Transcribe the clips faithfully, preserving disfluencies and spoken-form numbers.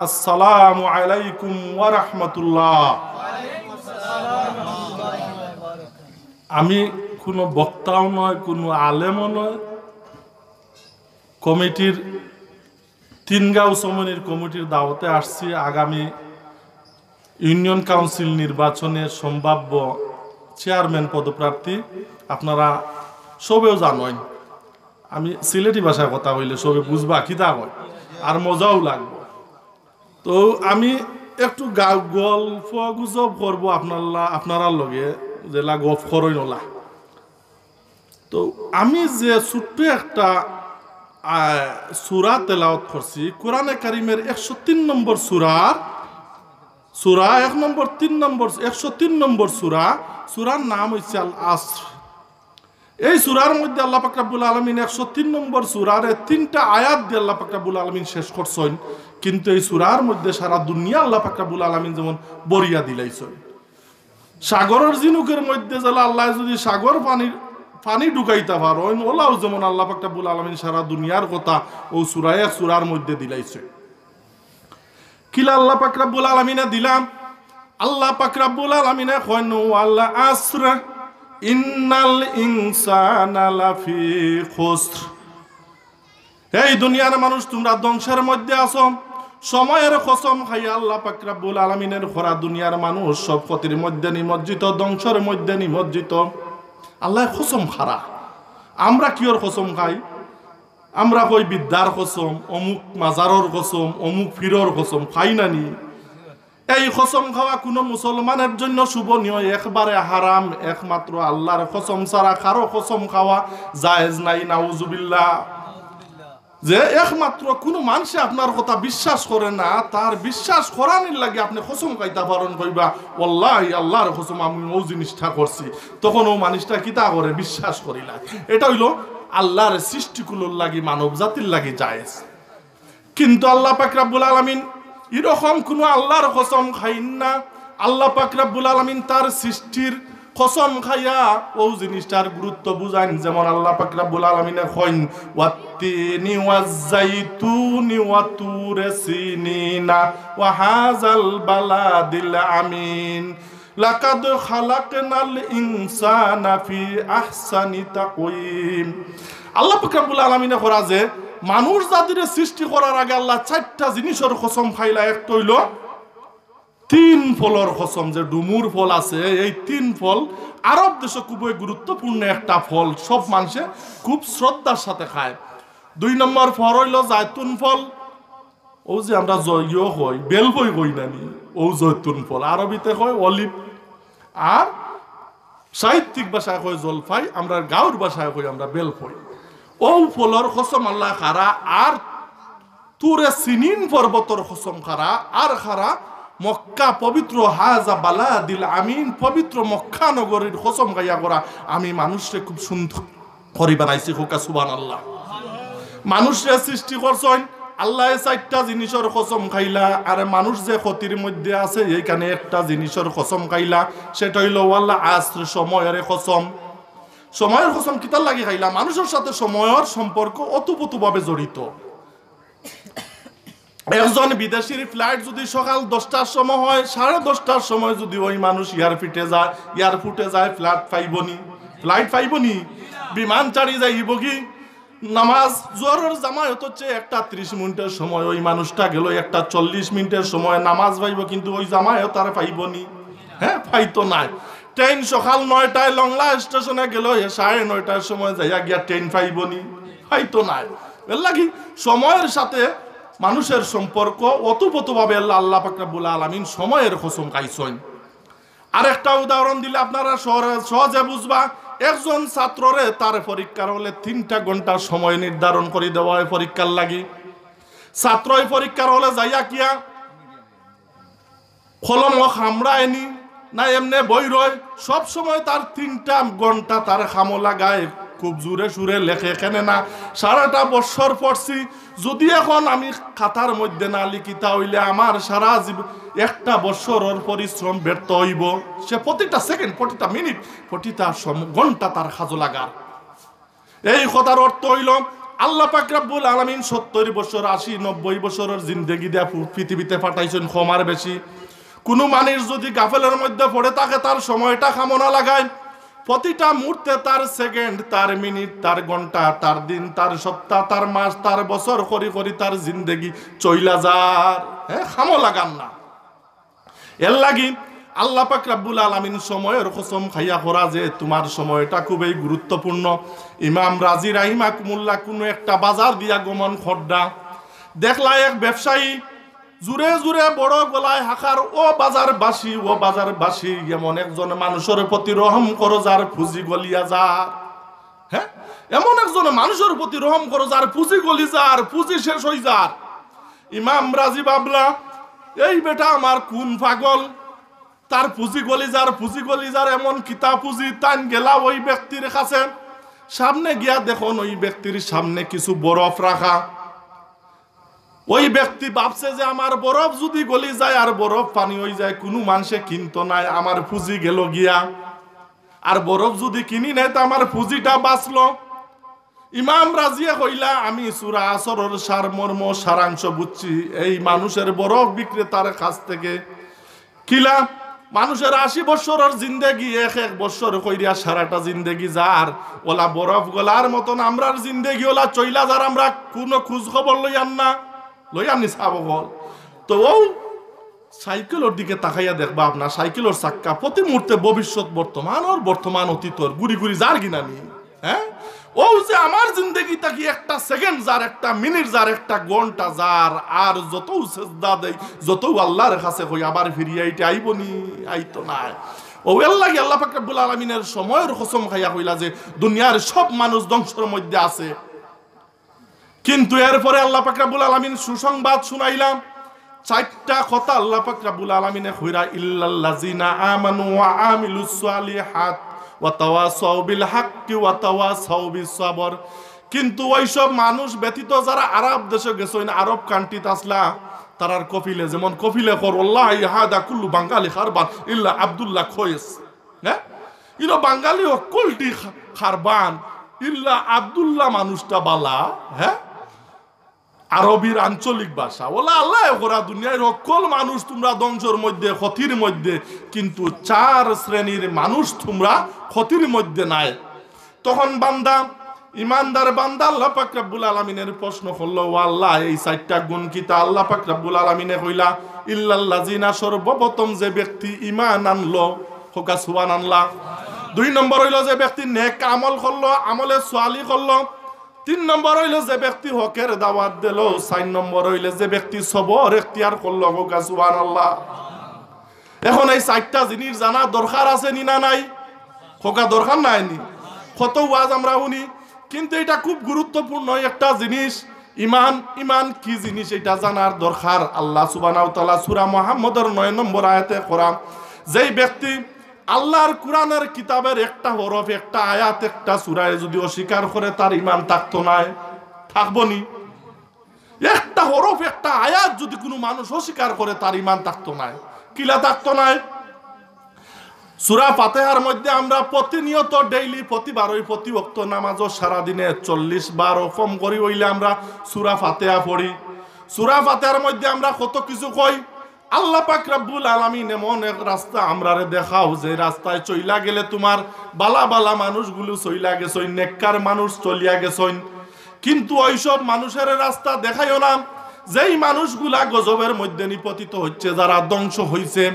আসসালামু আলাইকুম ওয়া রাহমাতুল্লাহ। আমি কোনো বক্তাও নয়, কোনো আলেমও নয়। কমিটির, তিন গাঁও সমনির কমিটির দাওয়াতে আসছি। আগামী ইউনিয়ন কাউন্সিল নির্বাচনে সম্ভাব্য চেয়ারম্যান পদপ্রার্থী, আপনারা সবেও জানইন। আমি সিলেটি ভাষায় কথা কইলে সবে বুঝবা কিতা কই, আর মজাও লাগবো। তো আমি একটু গা-, গল্প গুজব করবো আপনারা, আপনারার লগে, যেলা গপ করইন ওলা। তো আমি যে ছোট্ট একটা, আহ, সূরা তেলাওয়াত করছি, কোরআনে কারিমের একশো তিন নম্বর সূরার, সূরা এক নম্বর, তিন নম্বর, একশো তিন নম্বর সূরা, সূরার নাম হইছে আল আসর। এই সূরার মধ্যে আল্লাহ পাক রাব্বুল আলামিন একশো তিন নম্বর সূরারে তিনটা আয়াত দিয়ে আল্লাহ পাক রাব্বুল আলামিন শেষ করছইন, কিন্তু এই সূরার মধ্যে সারা দুনিয়া আল্লাহ পাক রাব্বুল আলামিন যেমন বরিয়া দিলাইছইন। সাগরর জিনুকের মধ্যে যেলা আল্লায় যদি সাগর পানি, পানি ঢুকাইতা পারইন, ওলাও যেমন আল্লাহ পাক রাব্বুল আলামিন সারা দুনিয়ার কথা অউ সূরা এক সূরার মধ্যে দিলাইছইন। কিলা আল্লাহ পাক রাব্বুল আলামিনে দিলাম? আল্লাহ পাক রাব্বুল আলামিনে কইন, "ওয়াল আসর, ইন্নাল ইনসানা লাফি খুসর।" এই দুনিয়ার মানুষ, তোমরা ধ্বংসের মধ্যে আছো। সময়ের কসম খাইয়া আল্লাহ পাক রাব্বুল আলামিনে কইরা, দুনিয়ার মানুষ সব ক্ষতির মধ্যে নিমজ্জিত, ধ্বংসের মধ্যে নিমজ্জিত। আল্লায় কসম খারা। আমরা কিওর কসম খাই? আমরা কই বিদ্যার কসম, অমুক মাজারর কসম, অমুক পীরর কসম, খাই না নি? এই কসম খাওয়া কোনো মুসলমানের জন্য শোভনীয়, একবারে হারাম। একমাত্র আল্লাহর কসম ছাড়া কারো কসম খাওয়া জায়েজ নাই, নাউজুবিল্লাহ। যে একমাত্র কোনো মানুষে আপনার কথা বিশ্বাস করে না, তার বিশ্বাস করানির লাগি আপনে কসম খাইতা পারইন, কইবা, "ওয়াল্লাহি, আল্লাহর কসম, আমি অউ জিনিসটা করছি।" তখন অউ মানুষটা কিতা করে? বিশ্বাস করিলা। এটা অইলো আল্লাহর সৃষ্টিকুলর লাগি, মানব জাতির লাগি জায়েজ। কিন্তু আল্লাহ পাক রাব্বুল আলামিন এরকম কোনো আল্লাহর কসম খাইন না। আল্লাহ পাক রাব্বুল আলামিন তার সৃষ্টির কসম খাইয়া অউ জিনিসটার গুরুত্ব বুঝাইন। যেমন আল্লাহ পাক রাব্বুল আলামিনে কইন, "ওয়াত্তিনি ওয়াজ্জাইতুনি ওয়া তুরে সিনিনা ওয়া হাযাল বালাদিল আমিন।" লাকাদ খালাকনাল ইনসানা ফি আহসানি তাকওয়িম। আল্লাহ পাক রাব্বুল আলামিনে কইরা যে মানুষ জাতিরে সৃষ্টি করার আগে আল্লায় চাইরটা জিনিসর কসম খাইলা। একটা অইলো তিন ফলর কসম, যে ডুমুর ফল আছে, এই তিন ফল আরব দেশো খুবই গুরুত্বপূর্ণ একটা ফল, সব মানুষে খুব শ্রদ্ধার সাথে খায়। দুই নম্বর ফল অইলো জাইতুন ফল, অউ যে আমরা জয়ও কই, বেলফই কই না নি, অউ জৈতুন ফল, আরবিতে কয় অলিভ, আর সাহিত্যিক ভাষায় কয় জলফাই, আমরা গাঁওর ভাষায় কই আমরা বেলফই। অউ ফলর কসম আল্লায় খারা, আর তুরে সিনিন পর্বতর কসম খারা, আর খারা মক্কা পবিত্র হাজা বালাদিল আমিন, পবিত্র মক্কা নগরীর কসম খাইয়া কইরা, আমি মানুষরে খুব সুন্দর করি বানাইছি, কউক্কা সুবহানাল্লাহ। মানুষরে সৃষ্টি করছইন, আল্লায় চাইরটা জিনিসর কসম খাইলা, আর মানুষ যে ক্ষতির মধ্যে আছে, এইখানে একটা জিনিসর কসম খাইলা, সেটা অইলো ওয়াল আসর, সময়র কসম। সময়র কসম কিতার লাগি খাইলা? মানুষর সাথে সময়র সম্পর্ক ওতপ্রোতভাবে জড়িত। একজন বিদেশির ফ্লাইট যদি সকাল দশটার সময় হয়, সাড়ে দশটার সময় যদি ওই মানুষ এয়ারপোর্টে যায়, এয়ারপোর্টে যায়, ফ্লাইট পাইবনি? ফ্লাইট পাইবনি? বিমান ছাড়ি যাইবগি? নামাজ জোহরর জামায়াত হচ্ছে একটা ত্রিশ মিনিটের সময়, ওই মানুষটা গেল একটা চল্লিশ মিনিটের সময়, নামাজ পাইবো, কিন্তু ওই জামায়াত আর পাইবনি? হ্যাঁ, পাইতো নায়। ট্রেন সকাল নয়টায় লংলা স্টেশনে গেল, হে সাড়ে নয়টার সময় যাইয়া গিয়া ট্রেন পাইবনি? পাইতো নায়। এর লাগি সময়র সাথে মানুষের সম্পর্ক ওতপ্রোতভাবে আল্লাহ, আল্লাহ পাক রাব্বুল আলামিন সময়র কসম খাইছইন। আরেকটা উদাহরণ দিলে আপনারা সহরে-, সহজে বুঝবা। একজন ছাত্ররে তার পরীক্ষার হলে তিনটা ঘন্টা সময় নির্ধারণ করি দেওয়া হয় পরীক্ষার লাগি। ছাত্রই পরীক্ষার হলে যাইয়া কিয়া কলম ও খামড়ায়নি, না এমনে বই রয়, সব সময় তার তিনটা ঘন্টা তার খামো লাগায়, খুব জোরে সুরে লেখে, কেনে না সারাটা বৎসর পড়ছি, যদি এখন আমি খাতার মধ্যে না লিখি, তা হইলে আমার সারা জীব-, একটা বৎসরর পরিশ্রম ব্যর্থ হইব। সে প্রতিটা সেকেন্ড, প্রতিটা মিনিট, প্রতিটা সম-, ঘন্টা তার খাজো লাগার। এই কথার অর্থ হইল, আল্লাহ পাক রাব্বুল আলামিন সত্তর বছর, আশি, নব্বই বছরর জিন্দেগি দিয়া পু-, পৃথিবীতে পাঠাইছইন, কম আর বেশি। কুনু মানুষ যুদি গাফেলর মধ্যে পড়ে থাকে, তার সময়টা কামো না লাগাইন। প্রতিটা মুহূর্তে, তার সেকেন্ড, তার মিনিট, তার ঘন্টা, তার দিন, তার সপ্তাহ, তার মাস, তার বছর করি করি তার জিন্দেগি চইলা যার, হ্যাঁ, কামো লাগার না। এরলাগি আল্লাহ পাক রাব্বুল আলামিন সময়র কসম খাইয়া করা যে তুমার সময়টা খুবই গুরুত্বপূর্ণ। ইমাম রাজি রাহিমাকুমুল্লাহ কুনু একটা বাজার দিয়া গমন কররা, দেখলা এক ব্যবসায়ী জুরে জুরে বড় গলায় হাকার, "ও বাজারবাসী, ও বাজারবাসী, এমন একজন মানুষর প্রতি রহম করো যার পুঁজি গলিয়া যার।" হ্যাঁ, এমন একজন মানুষর প্রতি রহম করো যার পুঁজি গলি যার, পুঁজি শেষ অই যার। ইমাম রাজি ভাবলা, "এই বেটা আমার কুন পাগল, তার পুঁজি গলি যার, পুঁজি গলি যার, এমন কিতা পুঁজি?" তাইন গেলা ওই ব্যক্তির কাছে, সামনে গিয়া দেখইন ওই ব্যক্তির সামনে কিছু বরফ রাখা। ওই ব্যক্তি ভাবছে যে আমার বরফ যুদি গলি যায় আর বরফ পানি অই যায়, কুনু মানষে কিনতো নায়, আমার পুঁজি গেলো গিয়া। আর বরফ যুদি কিনি নেয়, তে আমার পুঁজিটা বাঁচলো। ইমাম রাজিয়ে কইলা, "আমি সূরা আসরর সারমর্ম, সারাংশ বুঝছি। এই মানুষের বরফ বিক্রেতার কাছ থেকে কিলা, মানুষের আশি বৎসরর জিন্দেগি এক এক বৎসর কইরা সারাটা জিন্দেগি যার, ওলা বরফ গলার মতন আমরার জিন্দেগি ওলা চইলা যার, আমরা কুনু খোঁজ খবর লইয়ার না, লইয়ার নি সাব অকল।" তো অউ সাইকেলর দিকে তাকাইয়া দেখবা আপনার সাইকেলর চাক্কা প্রতি মুহূর্তে ভবিষ্যৎ, বর্তমান, আর বর্তমান অতীতর ঘুরি ঘুরি যার কিনা নি, হ্যাঁ? অউ যে আমার জিন্দেগি থাকি একটা সেকেন্ড যার, একটা মিনিট যার, একটা ঘন্টা যার, আর যতউ সেজদা দেই, যতউ আল্লাহর কাছে কই, আবার ফিরিয়া ইটা আইবো নি? আইতো নায়। অউ এরলাগি আল্লাহ পাক রাব্বুল আলামিনের সময়র কসম খাইয়া কইলা যে দুনিয়ার সব মানুষ ধ্বংসর মধ্যে আছে, কিন্তু এরপরে আল্লাহ পাক রাব্বুল আলামিন সুসংবাদ শুনাইলা। চাইরটা কথা আল্লাহ পাক রাব্বুল আলামিনে কইরা, "ইল্লাল্লাযিনা আমানু ওয়া আমিলুস সালিহাত ওয়া তাওয়াসাউ বিল হাক্কি ওয়া তাওয়াসাউ বিস সাবর।" কিন্তু ওই সব মানুষ ব্যতীত যারা আরব দেশে গেছইন, আরব কান্ট্রিত আছলা, তারার কফিলে, যেমন কফিলে কর, "ওয়াল্লাহি হাদা কুল্লু বাঙালি খারবান ইল্লা আব্দুল্লাহ খয়েস।" হ্যাঁ, ইনো বাঙালি হক্কলটি খা-, খারবান, ইল্লা আব্দুল্লাহ মানুষটা বালা, হ্যাঁ, আরবির আঞ্চলিক ভাষা। ওলা আল্লাহ করা দুনিয়ার হক্কল মানুষ তুমরা ধ্বংসর মধ্যে, ক্ষতির মধ্যে, কিন্তু চার শ্রেণীর মানুষ তুমরা ক্ষতির মধ্যে নায়। তখন বান্দা, ইমানদার বান্দা আল্লাহ পাক রাব্বুল আলামিনের প্রশ্ন করলো, "ও আল্লাহ, এই চাইরটা গুণ কিতা?" আল্লাহ পাক রাব্বুল আলামিনে কইলা, "ইল্লাল্লাযিনা", সর্বপ্রথম যে ব্যক্তি ইমান আনলো, কউক্কা সুবহানাল্লাহ। দুই নম্বর অইলো যে ব্যক্তি নেক আমল করলো, আমলে সালিহ করলো। তিন নম্বর অইলো যে ব্যক্তি হকের দাওয়াত দিলো। চাইর নম্বর অইলো যে ব্যক্তি সবর এখতিয়ার করলো, কউক্কা সুবহানাল্লাহ। এখন এই চাইরটা জিনিস জানার দরকার আছে নি না নাই? কউক্কা দরকার নাই নি? কত ওয়াজ আমরা হুনি, কিন্তু ইটা খুব গুরুত্বপূর্ণ একটা জিনিস। ইমান, ইমান কি জিনিস ইটা জানার দরকার। আল্লাহ সুবহানাহু ওয়া তাআলা সূরা মুহাম্মদর নয় নম্বর আয়াতে কইরা, যেই ব্যক্তি আল্লাহর কোরআনের কিতাবের একটা হরফ, একটা আয়াত, একটা সূরায় যুদি অস্বীকার করে, তার ইমান থাকতো নায়, থাকবো নি? একটা হরফ, একটা আয়াত যুদি কুনু মানুষ অস্বীকার করে, তার ইমান থাকতো নায়। কিলা থাকতো নায়? সূরা ফাতিহার মধ্যে আমরা প্রতিনিয়ত, ডেইলি, প্রতিবারই, প্রতি ওয়াক্ত নামাজও সারাদিনে চল্লিশ বারও কম করি অইলে আমরা সূরা ফাতিহা পড়ি। সূরা ফাতিহার মধ্যে আমরা কত কিছু কই। আল্লাহ পাক রাব্বুল আলামিন এমন এক রাস্তা আমরারে দেখাও, যে রাস্তায় চইলা গেলে তুমার বালা বালা মানুষগুলো চইলা গেছইন, নেককার মানুষ চলিয়া গেছইন। কিন্তু ওইসব মানুষের রাস্তা দেখাইও না, যেই মানুষগুলা গজবের মধ্যে নিপতিত হচ্ছে, যারা ধ্বংস হইছে।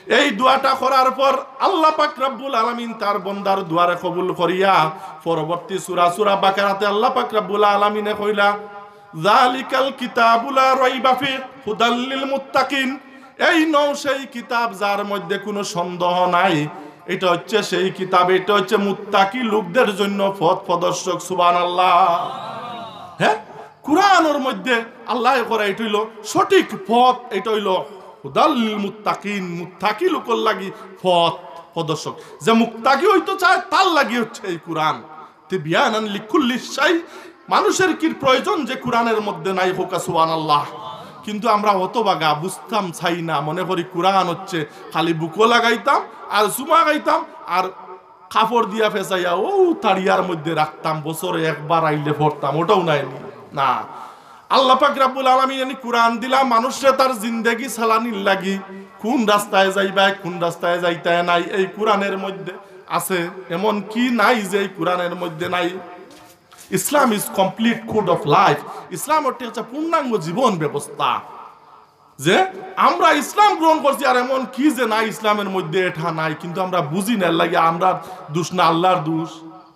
এই দোয়াটা করার পর আল্লাহ পাক রাব্বুল আলামিন তার বন্দার দোয়ারে কবুল করিয়া পরবর্তী সূরা, সূরা বাকারাতে আল্লাহ পাক রাব্বুল আলামিনে কইলা, "যালিকাল কিতাবু লা রাইবা ফি হুদাল লিল মুত্তাকিন।" এই নও সেই কিতাব যার মধ্যে কোনো সন্দেহ নাই, এটা হচ্ছে সেই কিতাব, এটা হচ্ছে মুত্তাকি লোকদের জন্য পথ প্রদর্শক। সুবহানাল্লাহ। হ্যাঁ, কোরআনর মধ্যে আল্লাহ করা এটা হইল সঠিক পথ, এটা হইল হুদাল লিল মুত্তাকিন, মুত্তাকি লোকর লাগি পথ প্রদর্শক। যে মুত্তাকি হইতে চায় তার লাগি হচ্ছে এই কোরআন। তিবিয়ানান লিকুল্লি শাই, মানুষের কি প্রয়োজন যে কোরআনের মধ্যে নাই? কউক্কা সুবহানাল্লাহ। কিন্তু আমরা হতভাগা, বুঝতাম চাই না, মনে করি কোরআন হচ্ছে খালি বুকো লাগাইতাম আর চুমা খাইতাম আর কাপড় দিয়া ফেছাইয়া অউ তাড়িয়ার মধ্যে রাখতাম, বছরে একবার আইলে পড়তাম, ওটাও নাইনি। না, আল্লাহ পাক রাব্বুল আলামিন এনি কুরআন দিলা মানুষরে তার জিন্দেগি চালানির লাগি। কোন রাস্তায় যাইবায়, কোন রাস্তায় যাইতায় নাই, এই কুরআনের মধ্যে আছে। এমন কি নাই যে এই কুরআনের মধ্যে নাই? Islam is complete code of life. ইসলাম অইলো একটা পূর্ণাঙ্গ জীবন ব্যবস্থা। যে আমরা ইসলাম গ্রহণ করছি, আর এমন কি যে নাই ইসলামের মধ্যে, এটা নাই, কিন্তু আমরা বুঝি না, এর লাগি আমরার দোষ না আল্লাহর দোষ।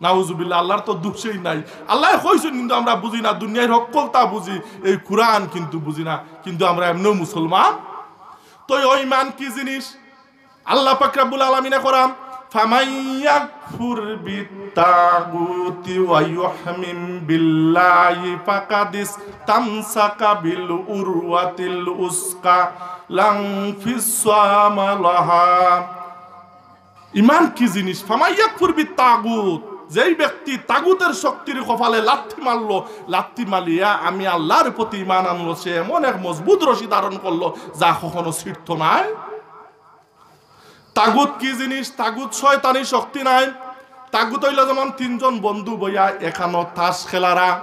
নাউজুবিল্লাহ, আল্লাহর তো দোষই নাই। আল্লায় কইছইন কিন্তু আমরা বুঝি না, দুনিয়ার হক্কলতা বুঝি, এই কুরআন কিন্তু বুঝি না, কিন্তু আমরা এমনেও মুসলমান। তো ওই ইমান কি জিনিস? আল্লাহ পাক রাব্বুল আলামিনে কইরা, "ফামান ইয়াকফুর বিত্তাগুতি ওয়া ইউমিন বিল্লাহি ফাকাদ ইস্তামসাকা বিল উরওয়াতিল উসকা লানফিসামা লাহা।" ইমান কি জিনিস? "ফামান ইয়াকফুর বিত্তাগুত", যেই ব্যক্তি তাগুতের শক্তির কপালে লাথি মারলো, লাথি মারিয়া আমি আল্লাহর প্রতি ইমান আনলো, সে এমন এক মজবুত রশি ধারণ করলো যা কখনো ছিঁড়তো নায়। তাগুত কি জিনিস? তাগুত শয়তানি শক্তি নায়। তাগুত অইলো যেমন তিনজন বন্ধু বইয়া একানো তাস খেলারা।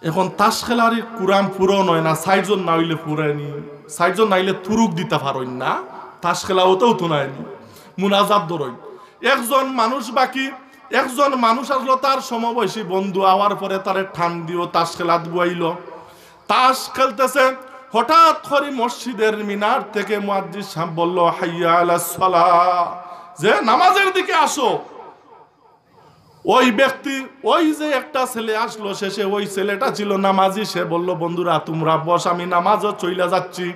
এখন তাস খেলার কুরাম পুরো নয় না, চাইরজন না অইলে পুরেনি, চাইরজন না অইলে তুরুক দিতা পারইন না, তাস খেলা অতাও তো নায়নি, মুনাজাত ধরইন। একজন মানুষ বাকি, একজন মানুষ আসলো, তার সমবয়সী বন্ধু আওয়ার পরে তারে টান দিও তাস খেলাত বওয়াইলো। তাস খেলতেছে, হঠাৎ করি মসজিদের মিনার থেকে মুয়াজ্জিন সাহেব বলল, "হাইয়া আলাস সালাহ", যে নামাজের দিকে আসো। ওই ব্যক্তি, ওই যে একটা ছেলে আসলো শেষে, ওই ছেলেটা ছিল নামাজি, সে বলল, "বন্ধুরা, তোমরা বস, আমি নামাজও চইলা যাচ্ছি।"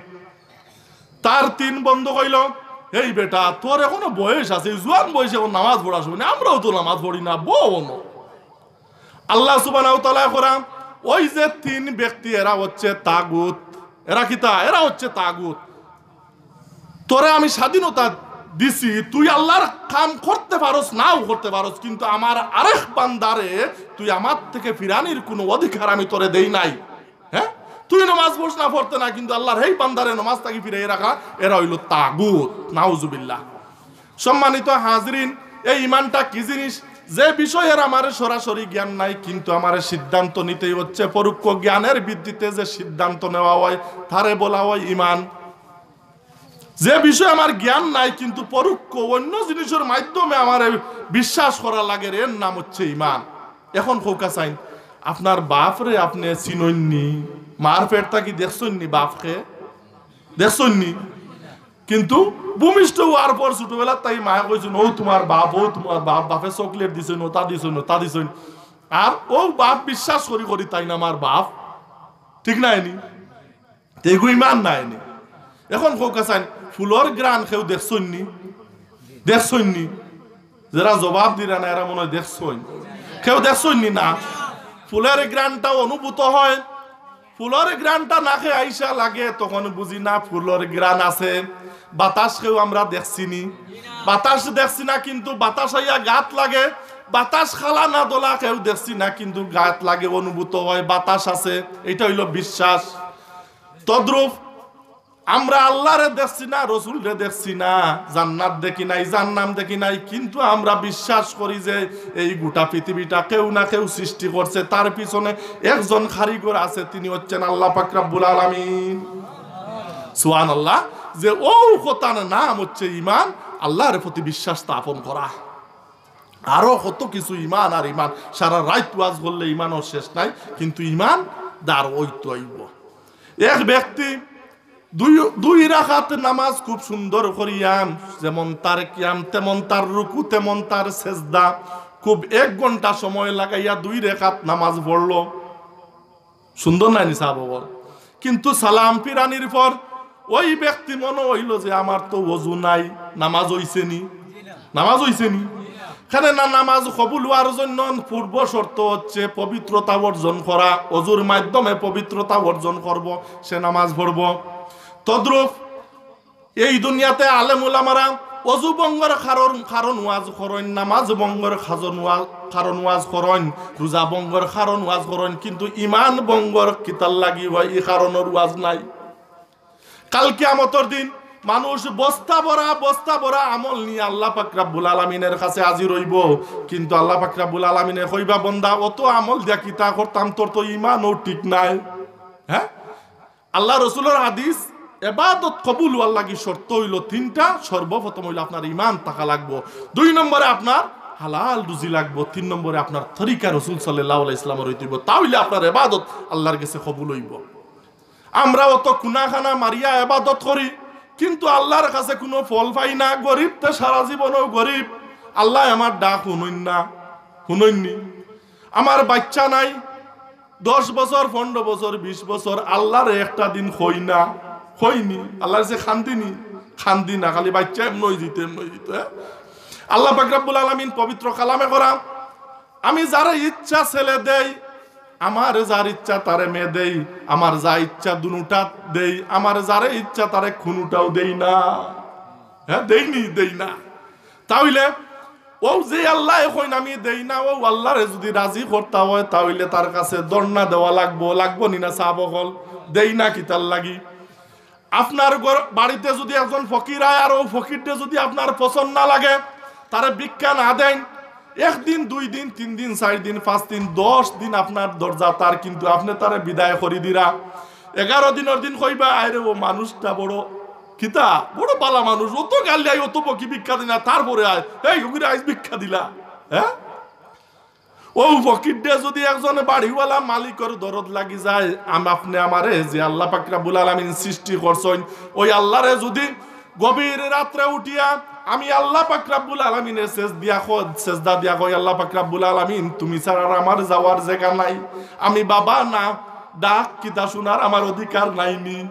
তার তিন বন্ধু কইল, "এই বেটা, তোর এখনো বয়স আছে, জুয়ান বয়সে এখন নামাজ পড়ার সময় না, আমরাও তো নামাজ পড়ি না, বও অনো।" আল্লাহ সুবহানাহু ওয়া তাআলা কইরা, ওই যে তিন ব্যক্তি, এরা হচ্ছে তাগুত। এরা কিতা? এরা হচ্ছে তাগুত। তোরে আমি স্বাধীনতা দিছি, তুই আল্লাহর কাম করতে পারস, নাও করতে পারস, কিন্তু আমার আরেক বান্দারে তুই আমার থেকে ফিরানির কোনো অধিকার আমি তোরে দেই নাই। হ্যাঁ, তুই নামাজ পড়স না, পড়তে না, কিন্তু আল্লাহর হেই বান্দারে নামাজ থাকি ফিরাই রাখা, এরা অইলো তাগুত। নাউজুবিল্লাহ। সম্মানিত হাজিরিন, এই ইমানটা কি জিনিস? যে বিষয়ের আমার সরাসরি জ্ঞান নাই, কিন্তু আমার সিদ্ধান্ত নিতেই হচ্ছে, পরোক্ষ জ্ঞানের ভিত্তিতে যে সিদ্ধান্ত নেওয়া হয়, তারে বলা হয় ইমান। যে বিষয়ে আমার জ্ঞান নাই, কিন্তু পরোক্ষ অন্য জিনিসের মাধ্যমে আমার বিশ্বাস করা লাগে, এর নাম হচ্ছে ইমান। এখন কউক্কা চাইন, আপনার বাপরে আপনে চিনইননি, মার পেট থাকি দেখছইননি বাপকে? দেখছইননি? কিন্তু ভূমিষ্ঠ হওয়ার পর ছোটবেলার তাই মায়ে কইছইন, "ও তোমার বাপ, ও তোমার বাপ, বাপে চকলেট দিছইন, ওটা দিছইন, ওটা দিছইন।" আর ও বাপ বিশ্বাস করি করি তাইন আমার বাপ, ঠিক নায়নি? তেগু ইমান নায়নি। এখন কউক্কা চাইন, ফুলর ঘ্রাণ কেউ দেখছইননি? দেখছইননি? যারা জবাব দিরা না, এরা মনে হয় দেখছইন। কেউ দেখছইননি না? ফুলর ঘ্রাণটা অনুভূত হয়। ফুলর ঘ্রাণটা নাকে আইসা লাগে, তখন বুঝি না ফুলর ঘ্রাণ আছে। বাতাস কেউ আমরা দেখছিনি? বাতাস দেখছি না, কিন্তু বাতাস আইয়া গাত লাগে। বাতাস খালা না দলা কেউ দেখছি না, কিন্তু গাত লাগে, অনুভূত হয়, বাতাস আছে। এটা অইলো বিশ্বাস। তদ্রূপ আমরা আল্লাহরে দেখছি না, রসুলরে দেখছি না, জান্নাত দেখি নাই, জাহান্নাম দেখি নাই, কিন্তু আমরা বিশ্বাস করি যে এই গোটা পৃথিবীটা কেউ না কেউ সৃষ্টি করছে, তার পিছনে একজন কারিগর আছে, তিনি হচ্ছেন আল্লাহ পাক রাব্বুল আলামিন। সুবহানাল্লাহ। যে ও কথার নাম হচ্ছে ইমান, আল্লাহর প্রতি বিশ্বাস স্থাপন করা। আরো কত কিছু ইমান আর ইমান, সারা রাইত ওয়াজ করলে ইমানও শেষ নাই, কিন্তু ইমান দার অইতো অইবো। এক ব্যক্তি দুই, দুই রাকাত নামাজ খুব সুন্দর করিয়া, যেমন তার কিয়াম, তেমন তার রুকু, তেমন তার সেজদা, খুব এক ঘন্টা সময় লাগাইয়া দুই রাকাত নামাজ পড়লো। সুন্দর নায়নি সাহাব অকল? কিন্তু সালাম ফিরানির পর ওই ব্যক্তি মনে অইলো যে, "আমার তো অজু নাই, নামাজ অইছেনি?" নামাজ অইছেনি? কেনে না, নামাজ কবুল হওয়ার জন্য পূর্ব শর্ত হচ্ছে পবিত্রতা অর্জন করা। অজুর মাধ্যমে পবিত্রতা অর্জন করবো, সে নামাজ পড়বো। তদ্রূপ এই দুনিয়াতে আলেম উলামারা অজু ভঙ্গর কারণ, কারণ ওয়াজ করইন, নামাজ ভঙ্গর কারণ ওয়া-, কারণ ওয়াজ করইন, রোজা ভঙ্গর কারণ ওয়াজ করইন, কিন্তু ইমান ভঙ্গর কিতার লাগি হয়, ই কারণর ওয়াজ নাই। কাল কিয়ামতর দিন মানুষ বস্তা ভরা বস্তা ভরা আমল নিয়া আল্লাহ পাক রাব্বুল আলামিনের কাছে হাজির অইবো, কিন্তু আল্লাহ পাক রাব্বুল আলামিনে কইবা, "বন্দা, অত আমল দিয়া কিতা করতাম, তোর তো ইমানও ঠিক নাই।" হ্যাঁ, আল্লাহ রসুলর হাদিস, এবাদত কবুল অওয়ার লাগি শর্ত অইলো তিনটা। সর্বপ্রথম অইলো আপনার ইমান থাকা লাগবো, দুই নম্বরে আপনার হালাল রুজি লাগবো, তিন নম্বরে আপনার তরিকা রসুল সাল্লাল্লাহু আলাইহি ওয়াসাল্লামর অইতে অইবো, তা অইলে আপনার এবাদত আল্লাহর গেছে কবুল অইবো। আমরা অত কুনাখানা মারিয়া এবাদত করি, কিন্তু আল্লাহর কাছে কুনু ফল পাই না। গরিব তো সারা জীবনও গরিব, আল্লায় আমার ডাক হুনইন না, হুনইননি। আমার বাইচ্চা নাই, দশ বছর, পনরো বছর, বিশ বছর, আল্লাহরে একটা দিন কই না, কইনি, আল্লাহর কাছে কান্দিনি, কান্দি না, খালি বাইচ্চা এমন অইযিতো, এমন অইযিতো, হ্যাঁ? আল্লাহ পাক রাব্বুল আলামিন পবিত্র কালামে করা, "আমি যারে ইচ্ছা ছেলে দেই, আমার যার ইচ্ছা তারে মেয়ে দেই, আমার যা ইচ্ছা দুনুটা দেই, আমার যারে ইচ্ছা তারে কুনুটাও দেই না।" হ্যাঁ, দেইনি, দেই না। তা অইলে অউ যে আল্লায় কইন আমি দেই না, অউ আল্লাহরে যুদি রাজি করতা অয়, তা অইলে তার কাছে ধর্ণা দেওয়া লাগবো, লাগবো নি না সাব অকল? দেই না কিতার লাগি? আপনার ঘর, বাড়িতে যুদি একজন ফকির আয় আর অউ ফকিররে যুদি আপনার পছন্দ না লাগে, তারে ভিক্ষা না দেইন, এক দিন, দুই দিন, তিন দিন, চাইর দিন, পাঁচ দিন, দশ দিন আপনার দরজা তার, কিন্তু আপনে তারে বিদায় করি দিরা। এগারো দিনর দিন কইবা, "আরে অউ মানুষটা বড় কিতা, বড় বালা মানুষ, অত গালি আয়, অত বকি ভিক্ষা দেয় না, তারপরে আয়, এই ফকিরে আইজ ভিক্ষা দিলা।" হ্যাঁ? অউ ফকিররে যুদি একজনে বাড়িওয়ালা মালিকর দরদ লাগি যায়, আম-, আপনে আমারে যে আল্লাহ পাক রাব্বুল আলামিন সৃষ্টি করছইন, অউ আল্লাহরে যুদি গভীর রাত্রে উঠিয়া আমি আল্লাহ পাক রাব্বুল আলামিনে সেজদিয়া ক-, সেজদা দিয়া কই, "আল্লাহ পাক রাব্বুল আলামিন, তুমি ছাড়া আর আমার যাওয়ার জাগা নাই, আমি বাবা না, ডাক কিতা শুনার আমার অধিকার নাইনি।"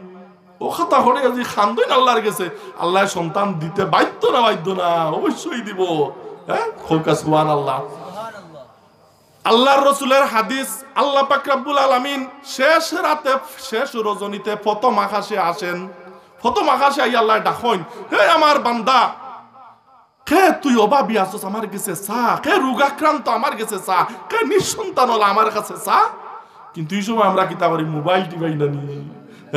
অউ কথা কইয়া যুদি কান্দইন আল্লাহর গেছে, আল্লায় সন্তান দিতে বাধ্য না, বাধ্য না? অবশ্যই দিবো। হ্যাঁ, কউক্কা সুবহানাল্লাহ। আল্লাহর রসুলের হাদিস, আল্লাহ পাক রাব্বুল আলামিন শেষ রাতে, শেষ রজনীতে প্রথম আকাশে আসেন। প্রথম আকাশে আইয়া আল্লায় ডাকইন, "হে আমার বান্দা, কে তুই অভাবী আছস, আমার গেছে চা, কে রোগাক্রান্ত, আমার গেছে চা, কে নিঃসন্তান অলা, আমার কাছে চা।" কিন্তু ই সময় আমরা কিতা করি? মোবাইল টিপাই না নি?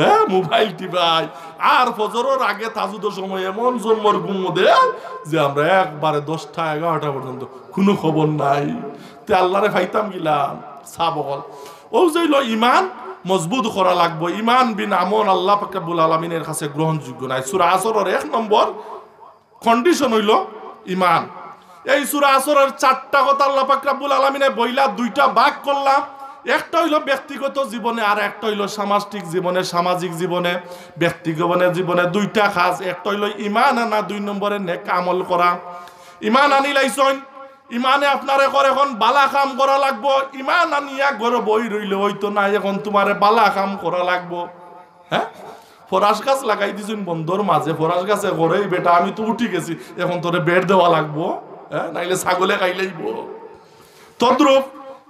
হ্যাঁ, মোবাইল টিপাই। আর ফজরর আগে তাহাজ্জুদর সময় এমন জন্মর ঘুম দেয় যে আমরা একবারে দশটা এগারোটা পর্যন্ত কুনু খবর নাই। তে আল্লাহরে পাইতাম কিলা? সাব অকল, অউ যে অইলো ইমান মজবুত করা লাগবো। ইমান বিন আমল আল্লাহ পাক রাব্বুল আলামিনের কাছে গ্রহণযোগ্য নায়। সূরা আসরর এক নম্বর condition অইলো ইমান। এই সূরা আসরর চারটা কথা আল্লাহ পাক রাব্বুল আলামিনে বইলা দুইটা ভাগ করলা। একটা অইলো ব্যক্তিগত জীবনে, আর একটা অইলো সামাজিক জীবনে। সামাজিক জীবনে, ব্যক্তিগত জীবনে দুইটা কাজ, একটা অইলো ইমান আনা, দুই নম্বরে নেক আমল করা। ইমান আনিলাইছইন, ইমানে আপনারে কয় অখন বালা কাম করা লাগবো। ইমান আনিয়া ঘরো বই রইলে অইতো নায়, অখন তুমারে বালা কাম করা লাগবো। হ্যাঁ, ফরাস গাছ লাগাই দিছইন বন্দর মাঝে, ফরাস গাছে কয়, "এই বেটা, আমি তো উঠি গেছি, অখন তোরে বেড় দেওয়া লাগবো, হ্যাঁ, নাইলে ছাগলে খাইলাইবো।" তদ্রূপ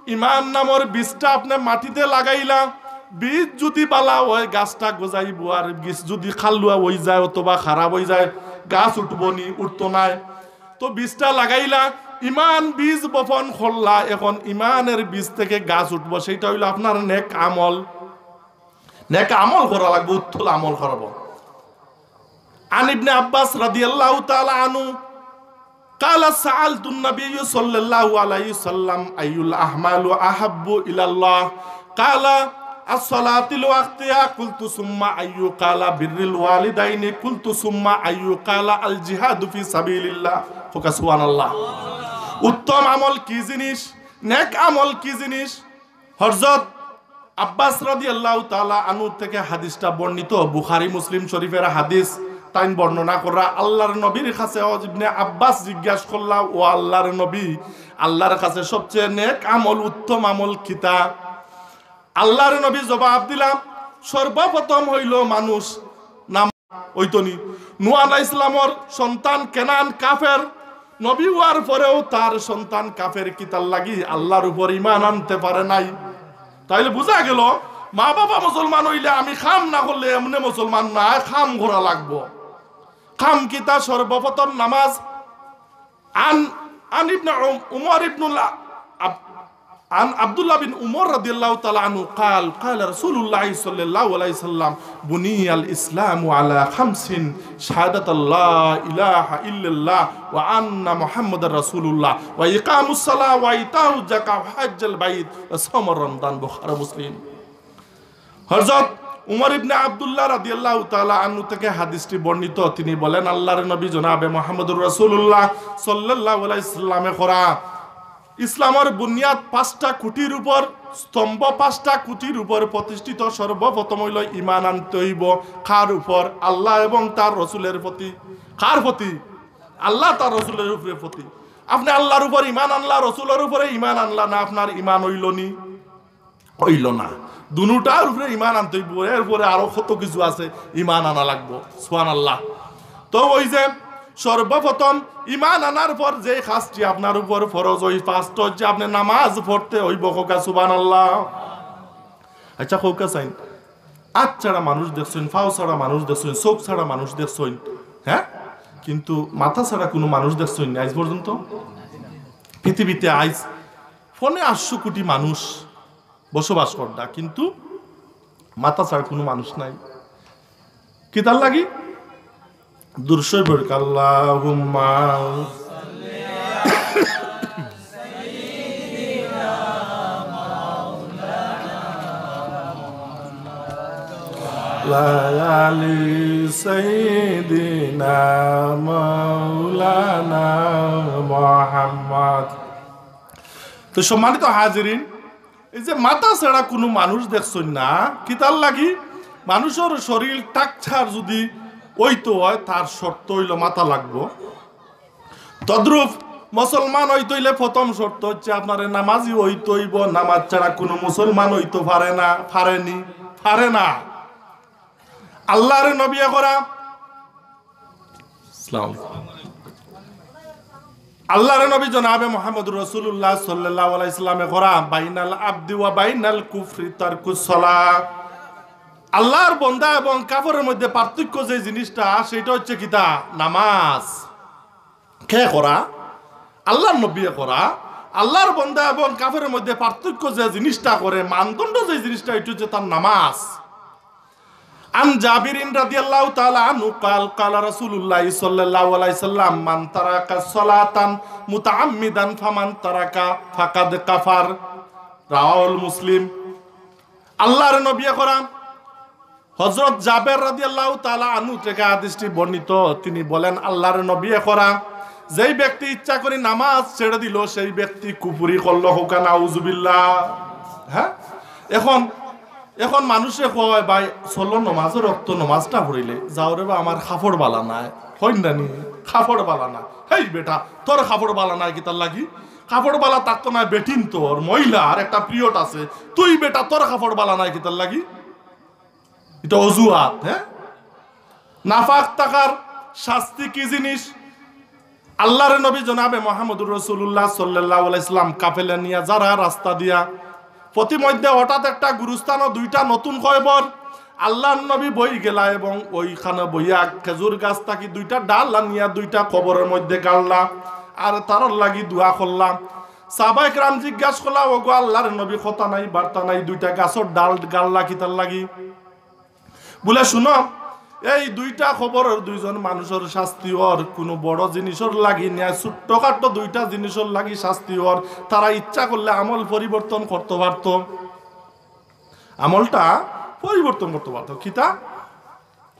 ইমান নামর বীজটা আপনে মাটিতে লাগাইলা, বীজ যুদি বালা অয়, গাছটা গজাইবো, আর বীজ যুদি খাল্লুয়া অইযায় অথবা খারাপ অইযায়, গাছ উঠবো নি? উঠতো নায়। তো বীজটা লাগাইলা, ইমান বীজ বপন করলা, অখন ইমানের বীজ থেকে গাছ উঠবো, সেইটা অইলো আপনার নেক আমল। নেক আমল করা লাগবো, উত্তম আমল করবো। عن ابن عباس رضي الله تعالى عنه قال سألت النبي صلى الله عليه وسلم أي الأعمال أحب إلى الله؟ قال الصلاة لوقتها. قلت ثم أي؟ قال بر الوالدين. قلت ثم أي؟ قال الجهاد في سبيل الله. কউক্কা সুবহানাল্লাহ। উত্তম আমল কি জিনিস, নেক আমল কি জিনিস? হযরত আব্বাস রাদিয়াল্লাহু তাআলা আনহু থেকে হাদিসটা বর্ণিত, বুখারী মুসলিম শরীফের হাদিস। তাইন বর্ণনা কররা, আল্লাহর নবীর কাছে ইবনে আব্বাস জিজ্ঞাসা করলা, "ও আল্লাহর নবী, আল্লাহর কাছে সবচেয়ে নেক আমল, উত্তম আমল কিতা?" আল্লাহর নবী জবাব দিলা, "সর্বপ্রথম অইলো মানুষ নাম অইতো নি? নূহ আলাইহিস সালামর সন্তান কেনান কাফের, নবী অওয়ার পরেও তার সন্তান কাফের, কিতার লাগি? আল্লাহর উপর ইমান আনতে পারে নাই।" তাইলে বুঝা গেল, মা বাবা মুসলমান অইলে আমি কাম না করলে এমনে মুসলমান নায়, কাম করা লাগবো। কাম কিতা? সর্বপ্রথম নামাজ। عن عن ابن عمر بن الع- عن عبد الله بن عمر رضي الله تعالى عنه قال: قال رسول الله صلى الله عليه وسلم: بني الإسلام على خمس: شهادة أن لا إله إلا الله وأن محمدا رسول الله وإقام الصلاة وإيتاء الزكاة وحج البيت وصوم رمضان. বুখারী, মুসলিম। হযরত উমর ইবনে আব্দুল্লাহ রাদিয়াল্লাহু তাআলা আনহু থেকে হাদিসটি বর্ণিত। তিনি বলেন, আল্লাহর নবী জনাবে মুহাম্মদুর রাসূলুল্লাহ সাল্লাল্লাহু আলাইহি সাল্লামে করা ইসলামর বুনিয়াদ পাঁচটা খুঁটির উপর, স্তম্ভ পাঁচটা খুঁটির উপর প্রতিষ্ঠিত। সর্বপ্রথম অইলো ইমান আনতে অইবো। কার উপর? আল্লাহ এবং তার রসুলের প্রতি। কার প্রতি? আল্লাহ তার রসুলের উপরে প্রতি। আপনে আল্লাহর উপর ইমান আনলা, রসুলের উপরে ইমান আনলা না, আপনার ইমান অইলো নি? অইলো না। দুনুটার উপরে ইমান আনতে অইবো, এরপরে আরো কত কিছু আছে ইমান আনা লাগবো। সুবহানাল্লাহ। তো ওই যে সর্বপ্রথম ইমান আনার পর যে কাজটি আপনার উপর ফরজ, ওই first অইছে আপনে নামাজ পড়তে অইবো। কউক্কা সুবহানাল্লাহ। আচ্ছা, কউক্কা চাইন, আত ছাড়া মানুষ দেখছইন, পাও ছাড়া মানুষ দেখছইন, চউখ ছাড়া মানুষ দেখছইন, হ্যাঁ, কিন্তু মাথা ছাড়া কুনু মানুষ দেখছইন নি আইজ পর্যন্ত? পৃথিবীতে আইজ পনে আটশো কোটি মানুষ বসবাস কররা, কিন্তু মাথা ছাড়া কুনু মানুষ নাই। কিতার লাগি? দুরূদ শরীফ পড়উক্কা, আল্লাহুম্মা আলা আলি সাইয়্যিদিনা মাওলানা মুহাম্মদ। তো সম্মানিত হাজিরিন, এই যে মাথা ছাড়া কুনু মানুষ দেখছইন না, কিতার লাগি? মানুষর শরীর structure যুদি অইতো অয়, তার শর্ত অইলো মাথা লাগবো। তদ্রূপ মুসলমান অইতে অইলে প্রথম শর্ত অইছে আপনারে নামাজি অইতে অইবো। নামাজ ছাড়া কুনু মুসলমান অইতো পারে না, পারে নি, পারে না। আল্লাহর নবী করা, আসসালামু আলাইকুম। আল্লাহর নবী জনাবে মুহাম্মদুর রাসূলুল্লাহ সাল্লাল্লাহু আলাইহি সাল্লামে করা, বাইনাল আবদি ওয়া বাইনাল কুফরি তারকুস সালাহ। আল্লাহর বন্দা এবং কাফরের মধ্যে পার্থক্য যে জিনিসটা, সেটা হচ্ছে কিতা? নামাজ। কে করা? আল্লাহর নবীয়ে করা। আল্লাহর বন্দা এবং কাফরের মধ্যে পার্থক্য যে জিনিসটা করে, মানদণ্ড যে জিনিসটা, এটা হচ্ছে তার নামাজ। عن جابر رضي الله تعالى عنه قال: قال رسول الله صلى الله عليه وسلم: من ترك الصلاة متعمدا فمن ترك فقد كفر. رواه مسلم. আল্লাহর নবী করা, হযরত জাবের রাদিয়াল্লাহু তাআলা আনহু থেকে হাদিসটি বর্ণিত, তিনি বলেন, আল্লাহর নবী করা, যেই ব্যক্তি ইচ্ছা করে নামাজ ছেড়ে দিল, সেই ব্যক্তি কুফরি করল। কউক্কা নাউজুবিল্লাহ। হ্যাঁ, এখন, এখন মানুষে কয়, "ভাই, চলো নমাজর অক্ত নমাজটা পড়িলে যাও রে বা, আমার কাপড় বালা নাই।" কইন না নি? কাপড় বালা নাই। হেই বেটা, তোর কাপড় বালা নাই কিতার লাগি? কাপড় বালা থাকতো না, বেটিন তোর, মহিলা, আর একটা পিরিয়ড আছে। তুই বেটা, তোর কাপড় বালা নাই কিতার লাগি? এটা অজুহাত, হ্যাঁ? নাপাক থাকার শাস্তি কি জিনিস? আল্লাহর নবী জনাবে মুহাম্মদুর রাসূলুল্লাহ সাল্লাল্লাহু আলাইহি সাল্লাম কাফেলা নিয়া যারা রাস্তা দিয়া, প্রতিমধ্যে হঠাৎ একটা গুরুস্থানো দুইটা নতুন কবর, আল্লাহর নবী বই গেলা এবং ওইখানো বইয়া খেজুর গাছ থাকি দুইটা ডাল আনিয়া দুইটা কবরর মধ্যে গাড়লা, আর তারার লাগি দোয়া করলা। সাহাবায়ে কেরাম জিজ্ঞাসা করলা, "ওগো আল্লাহর নবী, কথা নাই, বার্তা নাই, দুইটা গাছর ডাল গাড়লা কিতার লাগি?" বুলে, "শুনো, এই দুইটা কবরর দুইজন মানুষর শাস্তি অর, কুনু বড় জিনিসর লাগি না, ছোট্টখাটো দুইটা জিনিসর লাগি শাস্তি অর। তারা ইচ্ছা করলে আমল পরিবর্তন করতো পারতো, আমলটা পরিবর্তন করতো পারতো।" কিতা?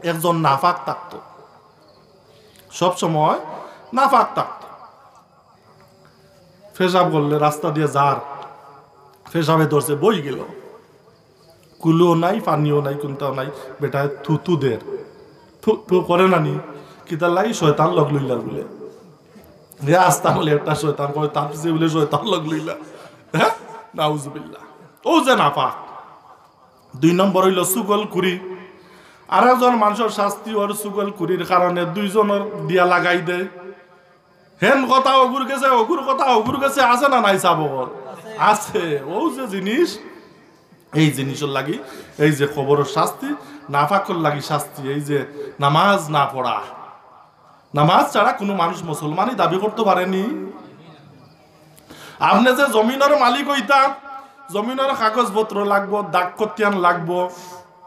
একজন নাপাক থাকতো, সব সময় নাপাক থাকতো। পেশাব করলে রাস্তা দিয়া যার, পেশাবে ধরছে, বই গেল, কুলুও নাই, পানিও নাই, কুন্তাও নাই, বেটায় থুথু দের, থু থু করে না নি, কিতার লাগি? শয়তান লগ লইলার বুলে। হে আস্তা বুলে একটা শয়তান, কয় তার পিছে বুলে শয়তান লগ লইলা। হ্যাঁ, নাউজুবিল্লাহ। ও যে নাপাক। দুই নম্বর অইলো চুগলখুরি। আর একজন মানষর শাস্তি অর চুগলখুরির কারণে দুইজনর দিয়া লাগাই দেয়। হেন কথা অগুর গেছে, অগুর কথা অগুর গেছে, আছে না নাই সাবর? আছে। ও যে জিনিস, এই জিনিসর লাগি, এই যে কবরর শাস্তি, নাপাকর লাগি শাস্তি, এই যে নামাজ না পড়া, নামাজ ছাড়া কুনু মানুষ মুসলমানি দাবি করতো পারে নি। আপনে যে জমিনর মালিক অইতা, জমিনর কাগজপত্র লাগবো, দাগ-খতিয়ান লাগবো,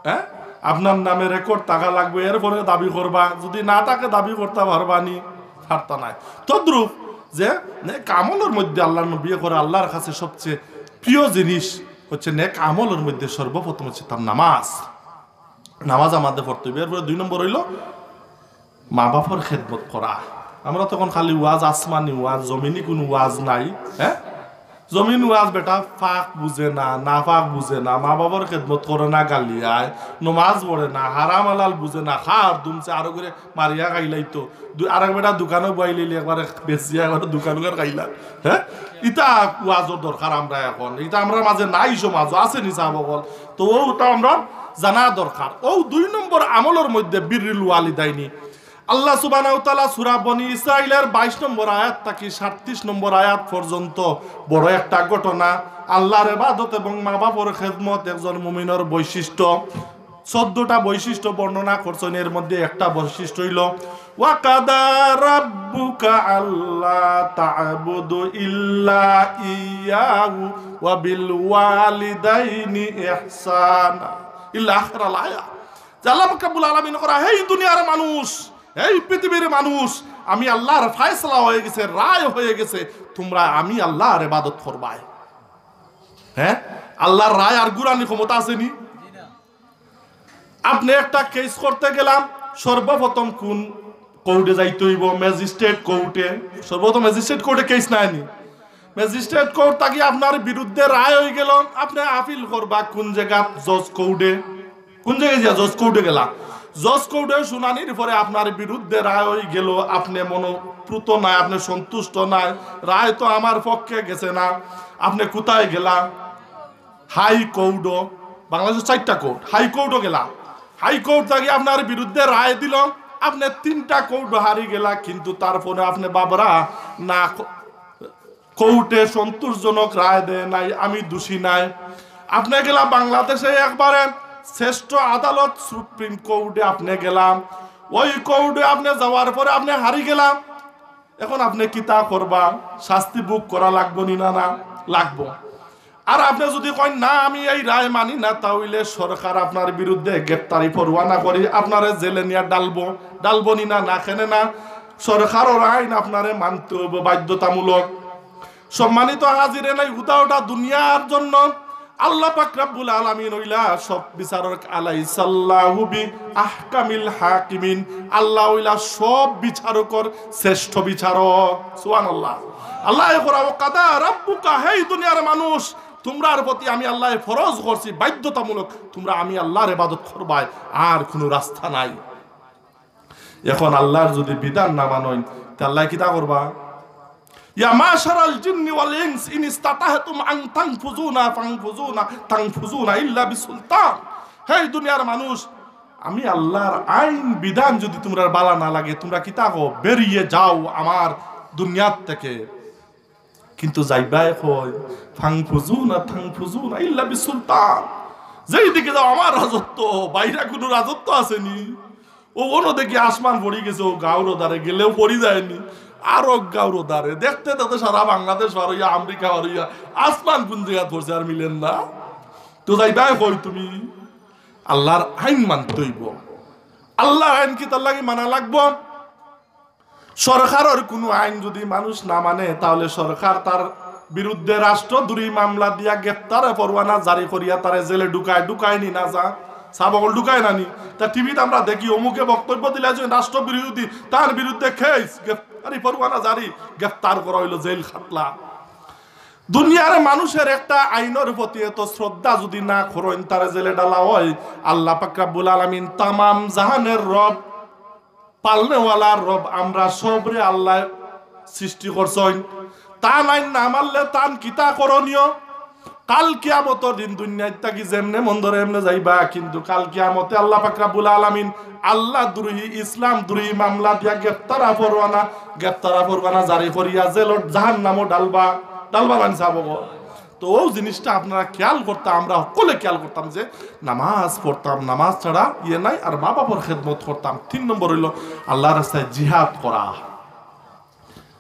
হ্যাঁ, আপনার নামে রেকর্ড থাকা লাগবো, এরপরে দাবি করবা। যদি না থাকে, দাবি করতা পারবা নি? পারতা নায়। তদ্রূপ যে নেক আমলর মধ্যে আল্লাহর নবীয়ে কইরা, আল্লাহর কাছে সবচেয়ে প্রিয় জিনিস হচ্ছে নেক আমলর মধ্যে সর্বপ্রথম হচ্ছে তার নামাজ। নামাজ আমাদের পড়তে অইবো। এরপরে দুই নম্বর অইলো মা বাপর খেদমত করা। আমরা তখন খালি ওয়াজ, আসমানি ওয়াজ, জমিনি কুনু ওয়াজ নাই, হ্যাঁ? জমিন ওয়াজ বেটা ফাক বুঝে না, না ফাক বুঝে না, মা বাপর খেদমত করে না, গালিয়ায়, নমাজ পড়ে না, হারাম হালাল বুঝে না, খার দুমছে আরো করে মারিয়া খাইলাইতো। দু-, আরেক বেটা দোকানো বইলাইলে একবারে বেচিয়া একবারে দোকান উকান খাইলা, হ্যাঁ? ইতা ওয়াজর দরকার আমরা এখন, ইতা আমরার মাঝে নাই, সমাজো আছে নি সাব অকল, তো ওটা আমরা জানা দরকার। ও দুই নম্বর আমলর মধ্যে বিররুল ওয়ালিদাইনি। আল্লাহ সুবহানাহু ওয়া তাআলা সূরা বনি ইসরাইলের বাইশ নম্বর আয়াত থাকি সাতত্রিশ নম্বর আয়াত পর্যন্ত বড় একটা ঘটনা। আল্লাহর ইবাদত এবং মা বাপর খেদমত একজন মুমিনর বৈশিষ্ট্য। চোদ্দটা বৈশিষ্ট্য বর্ণনা করছেন, এর মধ্যে একটা বৈশিষ্ট্য হইল, "ওয়া কাদা রাব্বুকা আল্লা তা'বুদু ইল্লা ইয়াহু ওয়া বিল ওয়ালিদাইনি ইহসানা।" ইলা আখিরাল আয়া। যে আল্লাহ পাক রাব্বুল আলামিন কইরা, "হেই দুনিয়ার মানুষ, হেই পৃথিবীর মানুষ, আমি আল্লাহর ফয়সালা হয়ে গেছে, রায় হয়ে গেছে, তোমরা আমি আল্লাহর ইবাদত করবায়।" হ্যাঁ, আল্লাহর রায় আর ঘুরানি ক্ষমতা আছে নি? আপনে একটা কেস করতে গেলা, সর্বপ্রথম কোন কোর্টে যাইতে হইব? ম্যাজিস্ট্রেট কোর্টে। সর্বপ্রথম ম্যাজিস্ট্রেট কোর্টে কেস নেয় নি? ম্যাজিস্ট্রেট কোর্ট থাকি আপনার বিরুদ্ধে রায় হয়ে গেল, আপনে আপিল করবা কোন জায়গা? জজ কোর্টে। কোন জায়গায় গিয়া? জজ কোর্টে গেলা। জজ কোর্টে শুনানির পরে আপনার বিরুদ্ধে রায় হয়ে গেল, আপনে মনোপ্রুত নাই, আপনে সন্তুষ্ট নাই, রায় তো আমার পক্ষে গেছে না, আপনে কোথায় গেলা? হাই কোর্টও, বাংলাদেশে চারটা কোর্ট, হাই কোর্টও গেলা। হাই কোর্ট থাকি আপনার বিরুদ্ধে রায় দিল, আপনে তিনটা কোর্ট হারি গেলা, কিন্তু তারপরে আপনে বাবরা না ক-, কোর্টে সন্তোষজনক রায় দেয় নাই, আমি দোষী নাই। আপনে গেলা বাংলাদেশে একবারে শ্রেষ্ঠ আদালত সুপ্রিম কোর্টে আপনে গেলা, ওই কোর্টে আপনে যাওয়ার পরে আপনে হারি গেলা। এখন আপনে কিতা করবা? শাস্তি ভোগ করা লাগবো নি না? না লাগবো। আর আপনে যদি কইন, "না, আমি এই রায় মানি না," তা হইলে সরকার আপনার বিরুদ্ধে গ্রেপ্তারি পরোয়ানা করি আপনারে জেলে নিয়া ডালবো, ডালবো নি না? না, কেনে না? সরকারর আইন আপনারে মানতে হইব বাধ্যতামূলক। সম্মানিত হাজিরিন, এই হুদা ওটা দুনিয়ার জন্য আল্লাহ পাক রাব্বুল আলামিন হইলা সব বিচারক, আলাইসাল্লাহু বি আহকামিল হাকিমিন, আল্লাহ হইলা সব বিচারকর শ্রেষ্ঠ বিচারক। সুবহানাল্লাহ। আল্লাহ কইরা, "ওয়া কাদা রাব্বুকা", হেই দুনিয়ার মানুষ, তোমরার প্রতি আমি আল্লাহ ফরজ করছি, বাধ্যতামূলক, তোমরা আমি আল্লাহর ইবাদত করবায়, আর কোনো রাস্তা নাই। এখন আল্লাহর যদি বিধান না মানইন, তে আল্লাহ কিতা করবা? "ইয়া মাশারাল জিন্নি ওয়াল ইনস ইন ইস্তাতাহতুম আন তানফুজুনা ফানফুজুনা তানফুজুনা ইল্লা বিসুলতান।" হে দুনিয়ার মানুষ, আমি আল্লাহর আইন বিধান যদি তোমরা বালা না লাগে, তোমরা কিতা কও? বেরিয়ে যাও আমার দুনিয়ার থেকে। কিন্তু যাইবায় কই? "ফাংফুজুনা থাংফুজুনা ইল্লা বিসুলতান।" যেই দিকে যাও আমার রাজত্ব, বাইরে কোনো রাজত্ব আছে নি? ও অনো দেখি আসমান পড়ি গেছে, ও গাঁওর ওদারে গেলেও পড়ি যায়নি, আরো গাঁওর ওদারে। দেখতে দেখতে সারা বাংলাদেশ পার হইয়া, আমেরিকা পার হইয়া, আসমান কোন জায়গা পড়ছে আর মিলেন না। তো যাইবায় কই তুমি? আল্লাহর আইন মানতে হইব। আল্লাহর আইন কিতার লাগি মানা লাগবো? সরকারর কোনো আইন যদি মানুষ না মানে, তাহলে সরকার তার বিরুদ্ধে রাষ্ট্রদ্রোহী মামলা দিয়া গ্রেপ্তারি পরোয়ানা জারি করিয়া তারে জেলে ঢুকায়, ঢুকায় নি না? যা সাব অকল ঢুকায় না নি? তা টিভিত আমরা দেখি, অমুকে বক্তব্য দিলা যে রাষ্ট্রবিরোধী, তার বিরুদ্ধে কেস, গ্রেপ্তারি পরোয়ানা জারি, গ্রেপ্তার করা হইল, জেল খাটলা। দুনিয়ার মানুষের একটা আইনর প্রতি এত শ্রদ্ধা যদি না করইন, তারে জেলে ডালা হয়। আল্লাহ পাক রাব্বুল আলামিন, তামাম জাহানের রব, পালনেওয়ালার রব, আমরা সবরে আল্লাহ সৃষ্টি করছইন। তান আইন না মানলে তান কিতা করণীয়? কাল কিয়ামতর দিন দুনিয়াত থাকি যেমনে মন ধরে এমনে যাইবা, কিন্তু কাল কিয়ামতে আল্লাহ পাক রাব্বুল আলামিন আল্লাহ দ্রোহী, ইসলাম দ্রোহী মামলা দিয়া গ্রেপ্তারি পরোয়ানা, গ্রেপ্তারি পরোয়ানা জারি করিয়া জেলর জাহান্নামো ডালবা, ডালবা না নি সাব অকল? তো ও জিনিসটা আপনারা খেয়াল করতাম, আমরা সকলে খেয়াল করতাম যে নামাজ পড়তাম, নামাজ ছাড়া ইয়ে নাই, আর মা বাবার খেদমত করতাম। তিন নম্বর হইল আল্লাহর রাস্তায় জিহাদ করা।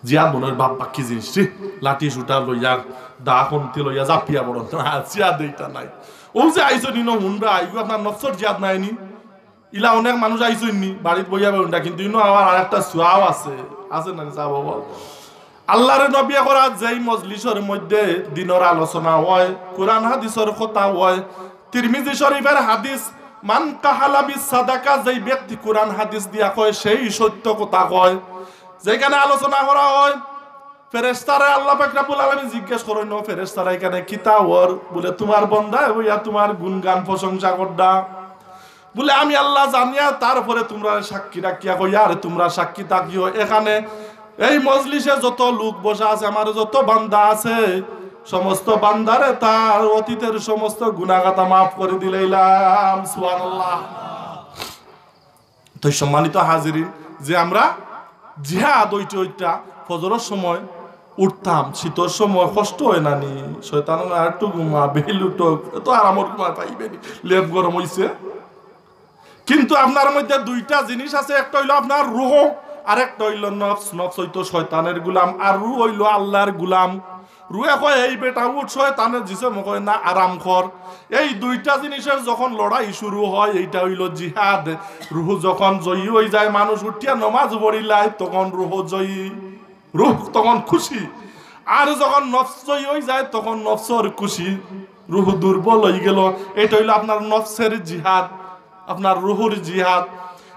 জিহাদ মনে অয় বাপ বাক্কি জিনিস রে, লাঠি সুটা লইয়া, দা খন্তি লইয়া জাপিয়া পড়ন। না, জিহাদ এইটা নায়। অউ যে আইছইন ইনো হুনরা, ইগু আপনার নফসর জিহাদ নায় নি? ইলা অনেক মানুষ আইছইন নি, বাড়িত বইয়া বইয়া হুনরা, কিন্তু ইনো আবার আরেকটা সওয়াব আছে, আছে না নি সওয়াব? আল্লাহর নবীয়ে করা যেই মজলিসর মধ্যে দিনর আলোচনা অয়, কোরআন হাদিসর কথা অয়, তিরমিজি শরীফের হাদিস, "মান কাহালা বিস সাদাকা", যেই ব্যক্তি কোরআন হাদিস দিয়া কয়, সেই সত্য কথা কয়। যেখানে আলোচনা করা অয়, ফেরেশতারে আল্লাহ পাক রাব্বুল আলামিন জিজ্ঞেস করইন, "ও ফেরেশতারা, ইখানে কিতা অর?" বুলে, "তুমার বন্দায় বইয়া তুমার গুণগান প্রশংসা কররা।" বুলে, "আমি আল্লাহ জানিয়া, তারপরে তুমরারে সাক্ষী রাখিয়া কইয়ার তুমরা সাক্ষী থাকিও। এখানে এই মজলিসে যত লোক বসা আছে, আমার যত বান্দা আছে, সমস্ত বান্দারে তার অতীতের সমস্ত গুনাহ খাতা মাফ করি দিলাইলাম।" সুবহানাল্লাহ। তো সম্মানিত হাজিরিন, যে আমরা জিহাদ অইটা অইটা ফজরর সময় উঠতাম, শীতর সময় কষ্ট অয় না নি? শয়তান আর একটু ঘুমা, বেইল উঠউক, তো আরামর ঘুমা পাইবে নি, লেপ গরম অইছে। কিন্তু আপনার মধ্যে দুইটা জিনিস আছে, একটা অইলো আপনার রুহ, আর একটা অইলো নফস। নফস অইতো শয়তানের গুলাম, আর রুহ অইলো আল্লাহর গুলাম। রুহে কয়, "এই বেটা উঠ", শয়তানের জিসমে কয়, "না, আরাম কর।" এই দুইটা জিনিসের যখন লড়াই শুরু হয়, এইটা অইলো জিহাদ। রুহ যখন জয়ী অইযায়, মানুষ উঠিয়া নমাজ পড়িলায়, তখন রুহ জয়ী, রুহ তখন খুশি। আর যখন নফস জয়ী অইযায়, তখন নফসর খুশি, রুহ দুর্বল অইগেলো। এটা অইলো আপনার নফসের জিহাদ, আপনার রুহুর জিহাদ।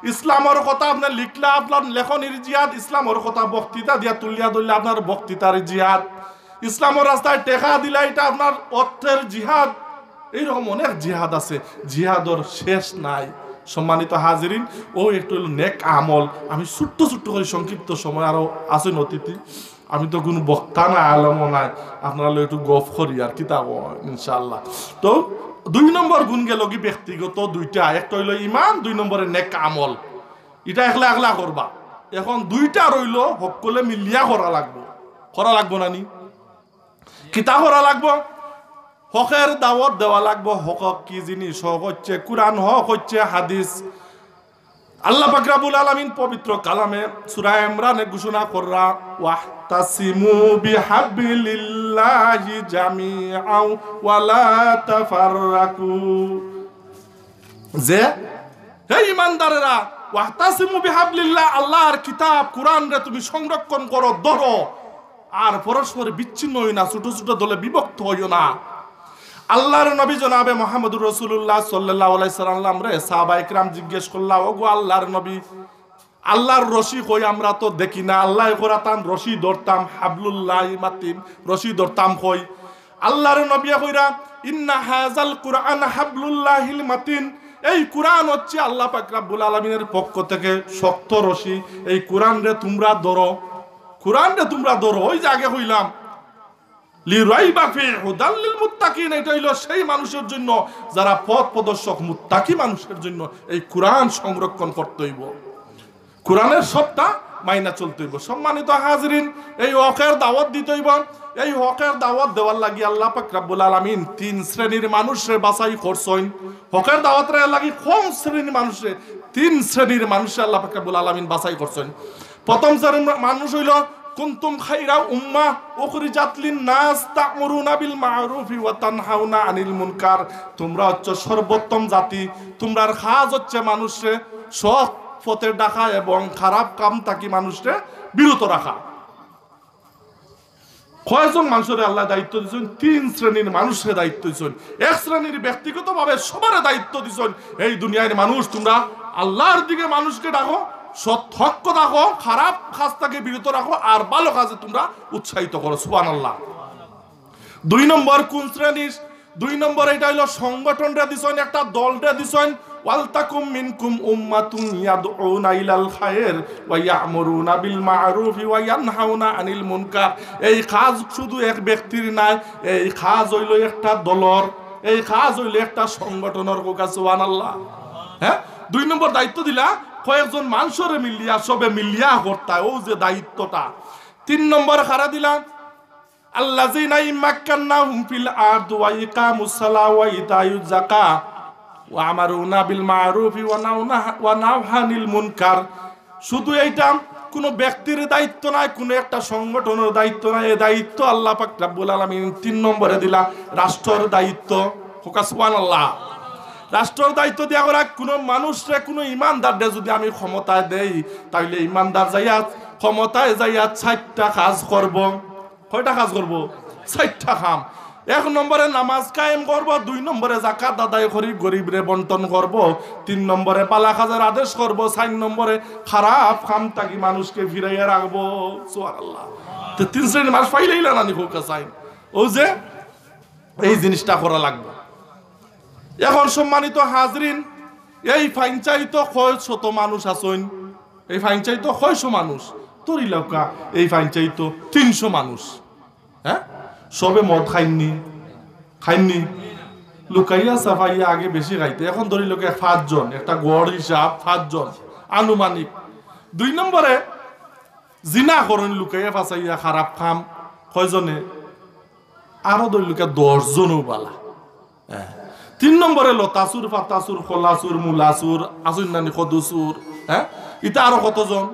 ইসলামর কথা আপনে লিখলা, আপনার লেখনির জিহাদ। ইসলামর কথা বক্তৃতা দিয়া তুলিয়া ধরলে আপনার বক্তৃতার জিহাদ। ইসলামর রাস্তায় টেকা দিলা, এটা আপনার অর্থের জিহাদ। এইরকম অনেক জিহাদ আছে, জিহাদর শেষ নাই। সম্মানিত হাজিরিন, অউ একটা অইলো নেক আমল। আমি ছোট্ট ছোট্ট করি, সংক্ষিপ্ত সময়, আরো আছইন অতিথি, আমি তো কুনু বক্তা না, আলেমও নায়, আপনারার লগে একটু গফ করি আর কিতা কয়, ইনশাআল্লাহ। তো দুই নম্বর গুণ গেলোগি ব্যক্তিগত দুইটা, একটা অইলো ইমান, দুই নম্বরে নেক আমল। ইটা একলা একলা করবা। এখন দুইটা রইলো, হক্কলে মিলিয়া করা লাগবো। করা লাগবো না নি? কিতা করা লাগবো? হকের দাওয়াত দেওয়া লাগবো। হক কি জিনিস? হক অইছে কুরআন, হক অইছে হাদিস। আল্লাহ পাক রাব্বুল আলামিন পবিত্র কালামে সূরা ইমরানে ঘোষণা কররা, "ওয়াহতাসিমু বিহাবলিল্লাহি জামিআও ওয়া লা তাফাররাকু।" যে, হে ইমানদারেরা, "ওয়াহতাসিমু বিহাবলিল্লাহ", আল্লাহর কিতাব কুরআনরে তুমি সংরক্ষণ করো, ধরো, আর পরস্পর বিচ্ছিন্ন অইও না, ছোট ছোট দলে বিভক্ত অইও না। আল্লাহর নবী জনাবে মুহাম্মদুর রাসূলুল্লাহ সাল্লাল্লাহু আলাইহি সাল্লামরে সাহাবা একরাম জিজ্ঞেস করলা, "ওগো আল্লাহর নবী, আল্লাহর রশি কই? আমরা তো দেখি না।" আল্লায় কইরা তান রশি ধরতাম, হাবলুল্লাহি মাতিন, রশি ধরতাম কই? আল্লাহর নবী কইরা, "ইন্না হাযাল কুরআন হাবলুল্লাহিল মাতিন।" এই কুরআন অইছে আল্লাহ পাক রাব্বুল আলামিনের পক্ষ থেকে শক্ত রশি। এই কুরআনরে তুমরা ধরো, কুরআনরে তুমরা ধরো। ওই যে আগে কইলাম, "লা রাইবা ফি হুদাল লিল মুত্তাকিন", এটা অইলো সেই মানুষের জন্য যারা পথ প্রদর্শক, মুত্তাকি মানুষের জন্য এই কুরআন সংরক্ষণ করতে অইবো। কুরআনের সবটা মাইনা চলতে অইবো। সম্মানিত হাজিরিন, এই হকের দাওয়াত দিতে অইবো। এই হকের দাওয়াত দেওয়ার লাগি আল্লাহ পাক রাব্বুল আলামিন তিন শ্রেণীর মানুষরে বাছাই করছইন। হকের দাওয়াতর লাগি কোন শ্রেণীর মানুষরে? তিন শ্রেণীর মানুষরে আল্লাহ পাক রাব্বুল আলামিন বাছাই করছইন। প্রথম শ্রেণীর মানুষ অইলো, "কুনতুম খায়রা উম্মাহ উখরিজাত লিন-নাস তা'মুরুনা বিল মা'রুফি ওয়া তানহাউনা আনিল মুনকার।" তুমরা অইছো সর্বোত্তম জাতি, তুমরার কাজ অইছে মানুষরে সৎ পথে ডাকা এবং খারাপ কাম থাকি মানুষরে বিরত রাখা। কয়জন মানুষরে আল্লায় দায়িত্ব দিছইন? তিন শ্রেণীর মানুষরে দায়িত্ব দিছইন। এক শ্রেণীর ব্যক্তিগতভাবে সবারে দায়িত্ব দিছইন, "এই দুনিয়ার মানুষ, তুমরা আল্লাহর দিকে মানুষকে ডাকো, সৎ হক ডাকো, খারাপ কাজ থাকি বিরত রাখো, আর ভালো কাজে তুমরা উৎসাহিত করো।" সুবহানাল্লাহ। দুই নম্বর কোন শ্রেণীর? দুই নম্বর, এটা অইলো সংগঠনরে দিছইন, একটা দলরে দিছইন, "ওয়ালতাকুম মিনকুম উম্মাতুন ইয়াদউনা ইলাল খায়ের ওয়া ইয়া'মুরুনা বিল মা'রুফি ওয়া ইয়ানহাউনা আনিল মুনকার।" এই কাজ শুধু এক ব্যক্তির নায়, এই কাজ অইলো একটা দলর, এই কাজ অইলো একটা সংগঠনর। কউক্কা সুবহানাল্লাহ। হ্যাঁ, দুই নম্বর দায়িত্ব দিলা কয়েকজন মানুষরে মিলিয়া, সবে মিলিয়া করতা, অউ যে দায়িত্বটা। তিন নম্বর কারে দিলা, "আল্লাযীনা ইম্মাক্কান্নাহুম ফিল আরদি ওয়া ইকামুস সালাহ ওয়া ইতাউজ যাকাহ ওয়া আমারুনা বিল মা'রুফি ওয়া নাউনা-, ওয়া নাহানিল মুনকার।" শুধু এইটা কোনো ব্যক্তির দায়িত্ব নাই, কোনো একটা সংগঠনের দায়িত্ব নাই। এই দায়িত্ব আল্লাহ পাক রাব্বুল আলামিন তিন নম্বরে দিলা, রাষ্ট্রর দায়িত্ব। কউক্কা সুবহানাল্লাহ। রাষ্ট্রর দায়িত্ব দিয়া করা, কোনো মানুষরে, কোনো ইমানদাররে যদি আমি ক্ষমতায় দেই, তাইলে ইমানদার যাইয়া, ক্ষমতায় যাইয়া চাইরটা কাজ করব। কয়টা কাজ করব? চাইরটা কাম। এক নম্বরে নামাজ কায়েম করব, দুই নম্বরে যাকাত আদায় করি গরিবরে বন্টন করব, তিন নম্বরে বালা কাজের আদেশ করব, চাইর নম্বরে খারাপ কাম থাকি মানুষকে ফিরাইয়া রাখব। সুবহানাল্লাহ। তে তিন শ্রেণীর মানুষ পাইলাইলা না নি কউক্কা চাইন? অউ যে এই জিনিসটা করা লাগব। এখন সম্মানিত হাজিরিন, এই পঞ্চায়েতো কয় শত মানুষ আছইন? এই পঞ্চায়েতো কয়শো মানুষ? ধরিলাউক্কা, এই পঞ্চায়েতো তিনশো মানুষ। হ্যাঁ, সবে মদ খাইননি? খাইননি? লুকাইয়া ছাপাইয়া আগে বেশি খাইতে, এখন ধরিলাউক্কা পাঁচজন, একটা গড় হিসাব, পাঁচজন আনুমানিক। দুই নম্বরে জিনা করইন লুকাইয়া ফাঁসাইয়া, খারাপ কাম। কয়জনে? আরো ধরিলাউক্কা দশ জনও বালা। হ্যাঁ। তিন নম্বরে লতা চুর, পাতা চুর, কলা চুর, মূলা চুর, আছইন না নি কদু চুর। হ্যাঁ, ইতা আরো কতজন?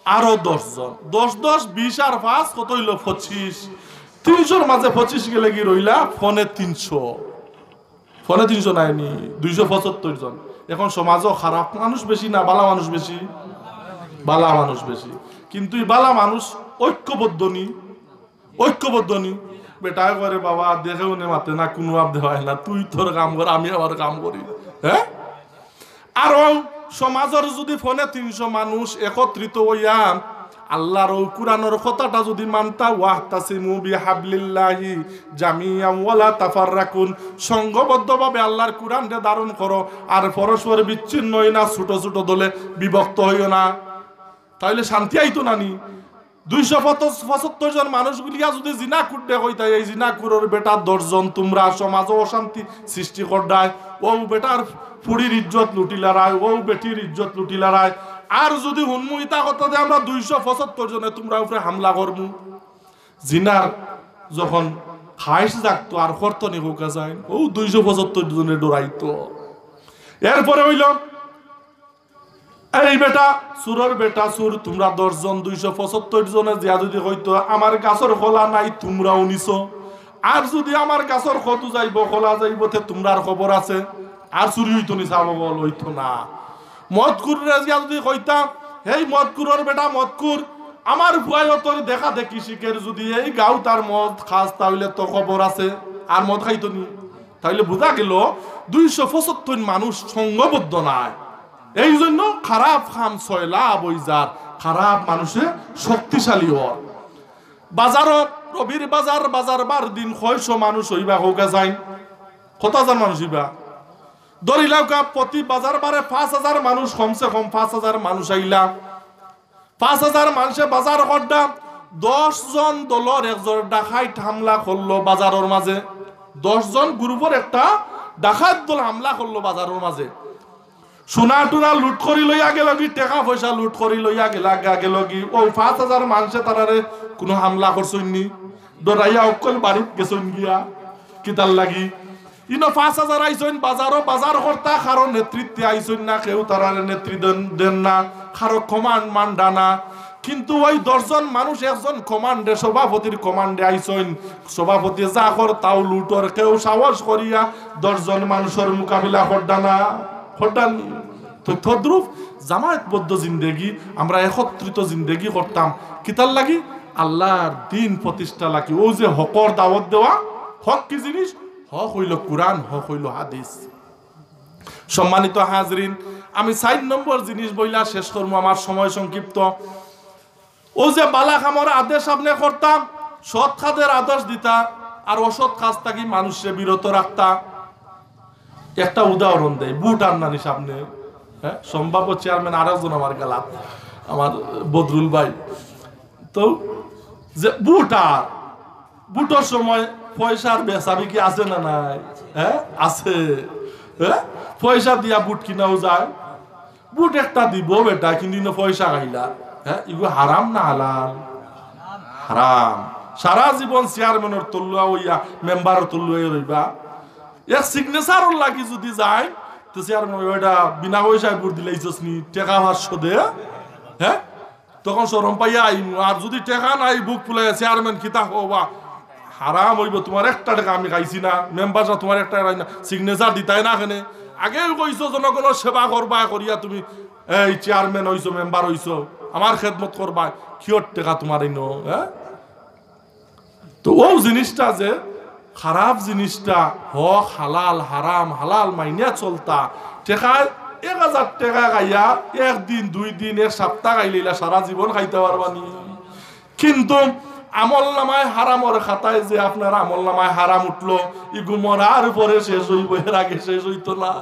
আরো দশ জন। দশ, দশ, বিশ আর পাঁচ কত অইলো? পঁচিশ। তিনশোর মাঝে পঁচিশ গেলেগি রইলা পনে তিনশো। পনে তিনশো নায় নি, দুইশো পঁচাত্তর জন। এখন সমাজও খারাপ মানুষ বেশি না বালা মানুষ বেশি? বালা মানুষ বেশি। কিন্তু এই বালা মানুষ ঐক্যবদ্ধ নি, ঐক্যবদ্ধ নি। বেটায় কয়, "বাবা, দেখে হুনে মাতে না, কুনু আব দেওয়ায় না, তুই তোর কাম কর, আমি আমার কাম করি।" হ্যাঁ? আর অউ সমাজর যদি পনে তিনশো মানুষ একত্রিত অইয়া আল্লাহর অউ কুরআনর কথাটা যদি মানতা, "ওয়াহতাসিমু বিহাবলিল্লাহি জামিয়ান ওয়ালা তাফাররাকুন", সংঘবদ্ধভাবে আল্লাহর কুরআনরে ধারণ করো, আর পরস্পর বিচ্ছিন্ন অইও না, ছোট ছোট দলে বিভক্ত অইও না, তাইলে শান্তি আইতো না নি? দুইশো পঁচাত্তর জন মানুষ গুলিয়া যদি জিনাকুররে কইতায়, "এই জিনাকুরর বেটা দশ জন, তুমরা সমাজো অশান্তি সৃষ্টি কররায়, অউ বেটার ফুড়ির ইজ্জত লুটিলারায়, অউ বেটির ইজ্জত লুটিলারায়।" আর যদি হুনমু ইতা কথা যে আমরা দুইশো পঁচাত্তর জনে তুমরার উপরে হামলা করমু, জিনার যখন খাইশ জাগতো আর করতো নি কউক্কা চাইন, অউ দুইশো পঁচাত্তর জনে ডরাইতো। এরপরে অইলো, এই বেটা, চুরর বেটা চুর, তুমরা দশ জন, দুইশো পঁচাত্তর জনে জিয়া যদি কইতো, "আমার গাছর কলা নাই, তুমরাও নিছো।" আর যদি আমার গাছর কদু যাইবো, কলা যাইবো, তে তুমরার খবর আছে? আর চুরি অইতো নি, ছাব অকল? অইতো না। মদকুররে জিয়া যদি কইতা, "হেই মদকুরর বেটা মদকুর, আমার ফুয়ায় তোর দেখা দেখি শিখের, যদি এই গাউত আর মদ খাস, তাইলে তো খবর আছে।" আর মদ খাইতো নি? তাইলে বুঝা গেল, দুইশো পঁচাত্তর মানুষ সংঘবদ্ধ নায়। এই জন্য খারাপ কাম ছয়লাব অইযার, খারাপ মানুষে শক্তিশালী অর। বাজারো, রবির বাজার, বাজার বার দিন কয়শো মানুষ অইবা কউক্কা চাইন? কত হাজার মানুষ অইবা? ধরিলাউক্কা, প্রতি বাজার বারে পাঁচ হাজার মানুষ, কমসে কম পাঁচ হাজার মানুষ আইলা। পাঁচ হাজার মানষে বাজার কররা, দশ জন দলর একজন ডাকাইত হামলা করলো বাজারর মাঝে। দশ জন গ্রুপর একটা ডাকাইত দল হামলা করলো বাজারর মাঝে। সোনা টুনা লুট করি লইয়া গেলগি, টেকা পয়সা লুট করি লইয়া গেলা, গেলগি। অউ পাঁচ হাজার মানষে তারারে কুনু হামলা করছইন নি? ডরাইয়া অকল বাড়িত গেছইন গিয়া। কিতার লাগি? ইনো পাঁচ হাজার আইছইন বাজারো, বাজার করতা, কারো নেতৃত্বে আইছইন না, কেউ তারারে নেতৃত্ব দেন, দেন না, কারো কমান্ড মান্ডা না। কিন্তু অউ দশ জন মানুষ একজন কমান্ডে, সভাপতির কমান্ডে আইছইন, সভাপতি যা কর তাও লুটর, কেউ সাহস করিয়া দশ জন মানুষর মোকাবিলা কররা না, কররা নি। তো তদ্রূপ জামায়াতবদ্ধ জিন্দেগি, আমরা একত্রিত জিন্দেগি করতাম। কিতার লাগি? আল্লাহর দ্বীন প্রতিষ্ঠা লাগি। অউ যে হকর দাওয়াত দেওয়া, হক কি জিনিস? হক অইলো কুরআন, হক অইলো হাদিস। সম্মানিত হাজিরিন, আমি চাইর নম্বর জিনিস বইলা শেষ করমু, আমার সময় সংক্ষিপ্ত। অউ যে বালা কামর আদেশ আপনে করতা, সৎ কাজের আদেশ দিতা, আর অসৎ কাজ থাকি মানুষরে বিরত রাখতা। একটা উদাহরণ দেই, ভোট আনরানি সামনে, হ্যাঁ, সম্ভাব্য চেয়ারম্যান আরেকজন আমার গেলা, আমার বদরুল ভাই। তো যে ভোট আর ভোটর সময় পয়সার বেচাবিকি আছে না নাই? হ্যাঁ, আছে। হ্যাঁ, পয়সা দিয়া ভোট কিনাও যায়। ভোট একটা দিবো বেটা, কিন্তু ইনো পয়সা খাইলা। হ্যাঁ, ইগু হারাম না হালাল? হারাম। সারা জীবন চেয়ারম্যানর তলুয়া অইয়া, মেম্বারর তলুয়া অইয়া রইবা। এক সিগনেচারর লাগি যদি যায়, তো চেয়ারম্যান অইবা, "এটা বিনা পয়সায় ভোট দিলাইছস নি, টেকা পাঁচশো দে।" হ্যাঁ, তখন শরম পাইয়া আইমু। আর যুদি টেকা নাই, বুক ফুলাইয়া, "চেয়ারম্যান, কিতা কও বা? হারাম অইবো, তুমার একটা টেকা আমি খাইছি না, মেম্বার সাব, তুমার একটা টেকা না, সিগনেচার দিতায় না কেনে?" আগেউ কইছো জনগণর সেবা করবায়, করিয়া তুমি এই চেয়ারম্যান অইছো, মেম্বার অইছো, আমার খেদমত করবায়, কিয়র টেকা তুমার ইনো, হ্যাঁ? তো অউ জিনিসটা যে খারাপ জিনিসটা, হক হালাল, হারাম হালাল মাইনা চলতা, টেকায় এক হাজার টেকা খাইয়া একদিন, দুই দিন, এক সাপ্তা খাইলে ইলা সারা জীবন খাইতা পারবানি। কিন্তু আমলনামায় হারামর খাতায় যে আপনার আমলনামায় হারাম উঠলো, ইগু মরার পরে শেষ অইবো, এর আগে শেষ অইতো না।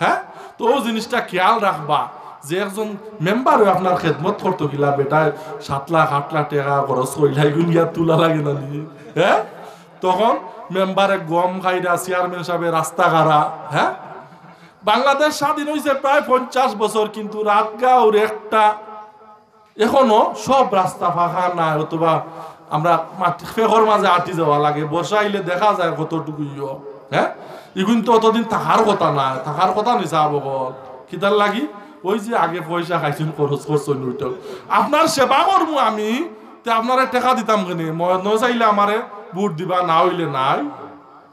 হ্যাঁ, তো অউ জিনিসটা খেয়াল রাখবা যে একজন মেম্বার অয় আপনার খেদমত করতো কিলা, বেটায় সাত লাখ আট লাখ টেকা খরচ করিলা, ইগুন গিয়া তুলা লাগে না নি? হ্যাঁ, তখন মেম্বারে গম খাইরা, চেয়ারম্যান সাবে রাস্তা খারা। হ্যাঁ, বাংলাদেশ স্বাধীন অইছে প্রায় পঞ্চাশ বছর, কিন্তু রাতগাঁওর একটা এখনো সব রাস্তা ফাঁকা নাই, অথবা আমরা মাটি ফেকর মাঝে আটি যাওয়া লাগে, বর্ষা আইলে দেখা যায় কতটুকু ইয়ো। হ্যাঁ, ইগুন তো অতদিন থাকার কথা না, থাকার কথা নি সাব অকল। কিতার লাগি? ওই যে আগে পয়সা খাইছইন, খরচ করছইন, ওইটাও। আপনার সেবা করমু আমি, তে আপনারে টেকা দিতাম কেনে? মনে চাইলে আমারে ভোট দিবা, না অইলে নাই।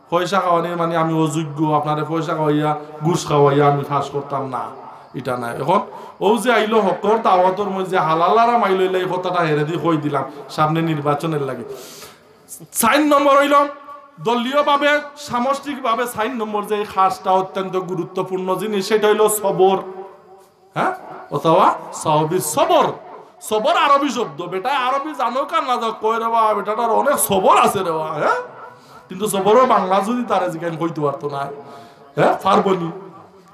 পয়সা খাওয়ানির মানে আমি অযোগ্য, আপনারে পয়সা খাওয়াইয়া, ঘুষ খাওয়াইয়া আমি পাস করতাম না, ইটা নায়। এখন অউ যে আইলো হকর দাওয়াতর মধ্যে হালাল হারাম আইলো, ইলা ই কথাটা হেরেদি কই দিলাম সামনে নির্বাচনের লাগি। চাইর নম্বর অইলো দলীয়ভাবে, সামষ্টিকভাবে চাইর নম্বর যে এই কাজটা অত্যন্ত গুরুত্বপূর্ণ জিনিস, সেটা অইলো সবর। হ্যাঁ, অথবা সাহাবি সবর। সবর আরবি শব্দ, বেটায় আরবি জানউক আর না জানউক, কয়, "রে বা, বেটাটার অনেক সবর আছে রে বা, হ্যাঁ?" কিন্তু সবরর বাংলা যুদি তারে জিগাইন, কইতো পারতো নায়, হ্যাঁ, পারবো নি।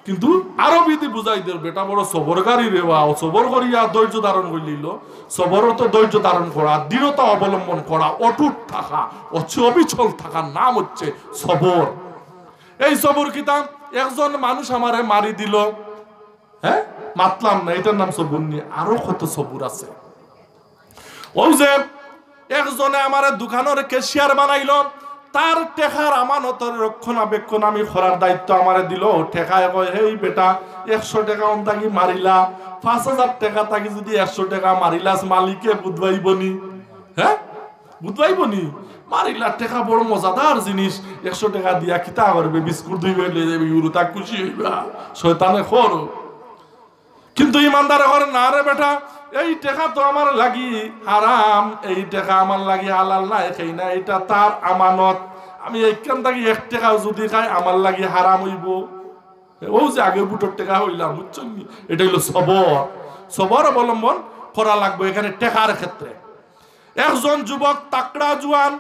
কিন্তু আরবিদি বুঝাই দের, "বেটা বড় সবরকারী রে বা, ও সবর করিয়া ধৈর্য ধারণ করিলিল।" সবর অর্থ ধৈর্য ধারণ করা, দৃঢ়তা অবলম্বন করা, অটুট থাকা, অচি-, অবিচল থাকার নাম হচ্ছে সবর। এই সবর কিতা? একজন মানুষ আমারে মারি দিল, হ্যাঁ, মাতলাম না, এটার নাম সবুর নি? আরো কত সবুর আছে। অউ যে একজনে আমারে দোকানর ক্যাশিয়ার বানাইলো, তার টেকার আমানতর রক্ষণাবেক্ষণ আমি করার দায়িত্ব আমারে দিল। টেকায় কয়, "হেই বেটা, একশো টেকা অন থাকি মারিলা, পাঁচ হাজার টেকা থাকি যুদি একশো টেকা মারিলাস, মালিকে বুঝবাইবো নি?" হ্যাঁ, বুঝবাইবো নি? মারিলা টেকা বড় মজাদার জিনিস, একশো টেকা দিয়া কিতা করবে? বিস্কুট দুই বের লই যাবে, ইউরো তা খুশি হইবা। শয়তানে খর। কিন্তু ইমানদারে কয়, "না রে বেটা, এই টেকা তো আমার লাগি হারাম, এই টেকা আমার লাগি হালাল নায়, খাই না, এটা তার আমানত। আমি এইখান থাকি এক টেকাও যুদি খাই, আমার লাগি হারাম অইবো।" অউ যে আগে বুটর টেকা কইলাম, বুঝছইন নি? এটা অইলো সবর। সবর অবলম্বন করা লাগবো এখানে টেকার ক্ষেত্রে। একজন যুবক, তাকড়া জুয়ান,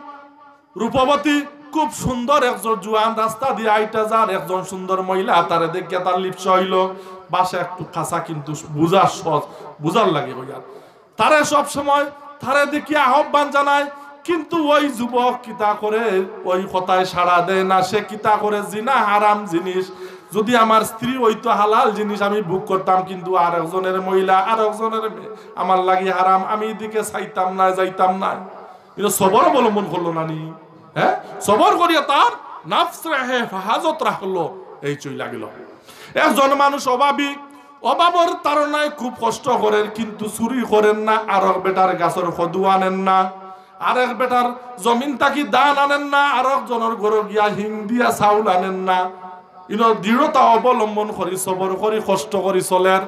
রূপবতী, খুব সুন্দর একজন জুয়ান রাস্তা দিয়া আইতা যার, একজন সুন্দর মহিলা তারে দেখিয়া তার লিপ্সা অইলো। ভাষা একটু কাঁচা, কিন্তু বুঝা সহজ, বুঝার লাগি কইয়ার। তারে সব সময় তারে দেখিয়া আহ্বান জানায়, কিন্তু ওই যুবক কিতা করে, ওই কথায় সাড়া দেয় না। সে কিতা করে, জিনা হারাম জিনিস, যুদি আমার স্ত্রী অইতো হালাল জিনিস আমি ভোগ করতাম, কিন্তু আর একজনের মহিলা, আর একজনের মেয়ে আমার লাগি হারাম, আমি ইদিকে চাইতাম না, যাইতাম না। ইনো সবর অবলম্বন করলো না নি? হ্যাঁ, সবর করিয়া তার নাফসরে হেফাজত রাখলো, এই চইলা গেল। একজন মানুষ অভাবী, অভাবর তাড়নায় খুব কষ্ট করের, কিন্তু চুরি করের না, আরক বেটার গাছর কদু আনের না, আরেক বেটার জমিন থাকি ধান আনের না, আরক জনর ঘরো গিয়া হিং দিয়া চাউল আনের না। ইনো দৃঢ়তা অবলম্বন করি, সবর করি, কষ্ট করি চলের।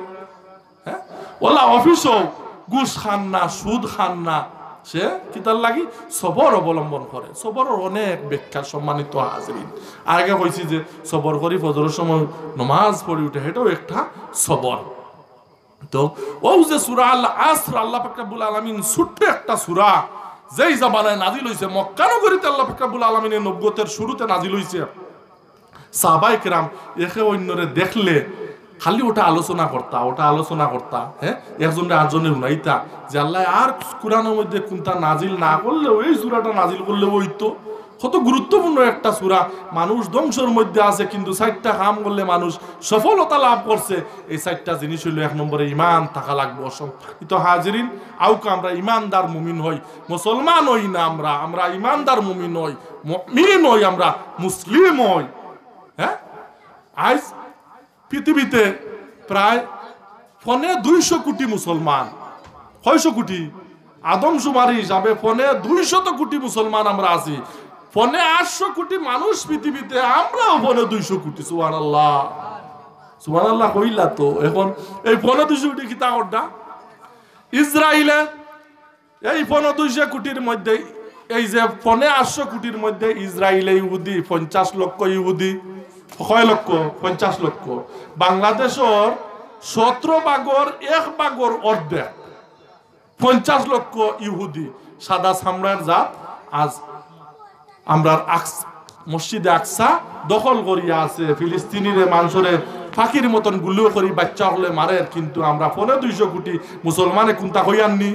হ্যাঁ? ওলা অফিসও ঘুষ খান না, সুদ খান না, সে কিতার লাগি? সবর অবলম্বন করে। সবরর অনেক ব্যাখ্যা, সম্মানিত হাজিরিন। আগে কইছি যে সবর করি ফজরর সময় নমাজ পড়ি উঠে, এটাও একটা সবর। তো অউ যে সূরা আল আসর, আল্লাহ পাক রব্বুল আলামিন, ছোট্ট একটা সূরা, যেই জামানায় নাজিল অইছে, মক্কা নগরীতে আল্লাহ পাক রব্বুল আলামিনের নবুয়তের শুরুতে নাজিল অইছে। সাহাবায়ে কেরাম একে অইন্যরে দেখলে খালি ওটা আলোচনা করতা, ওটা আলোচনা করতা, হ্যাঁ, একজনরে আরজনে হুনাইতা যে আল্লায় আর কোরআনর মধ্যে কুনটা নাজিল না করলে, ওই সূরাটা নাজিল করলে অইতো। কত গুরুত্বপূর্ণ একটা সূরা, মানুষ ধ্বংসর মধ্যে আছে, কিন্তু চাইরটা কাম করলে মানুষ সফলতা লাভ করছে। এই চাইরটা জিনিস অইলো, এক নম্বরে ইমান থাকা লাগবো। সম্মানিত হাজিরিন, আউকা আমরা ইমানদার মুমিন হই, মুসলমান হই না আমরা, আমরা ইমানদার মুমিন হই, মুমিন হই, আমরা মুসলিম হই। হ্যাঁ, আইজ পৃথিবীতে প্রায় পৌনে দুইশো কোটি মুসলমান। কয়শো কোটি? আদমশুমারি হিসাবে পনে দুইশত কোটি মুসলমান আমরা আছি। পনে আটশো কোটি মানুষ পৃথিবীতে, আমরাও পনে দুইশো কোটি। সুবহানাল্লাহ, সুবহানাল্লাহ কইলা তো। এখন এই পনে দুইশো কোটি কিতা করতা? ইসরায়েলে এই পনে দুইশো কোটির মধ্যে, এই যে পনে আটশো কোটির মধ্যে ইসরায়েলে ইহুদি পঞ্চাশ লক্ষ ইহুদি, কয় লক্ষ? পঞ্চাশ লক্ষ। বাংলাদেশর সতেরো ভাগর এক ভাগর অর্ধেক, পঞ্চাশ লক্ষ ইহুদি, সাদা চামড়ার জাত। আজ আমরার আকস-, মসজিদে আকসা দখল করিয়া আছে, ফিলিস্তিনিরে মানষরে ফাকির মতন গুলিও করি, বাচ্চা হকলে মারের, কিন্তু আমরা পনে দুইশো কোটি মুসলমানে কুন্তা কইয়ার নি?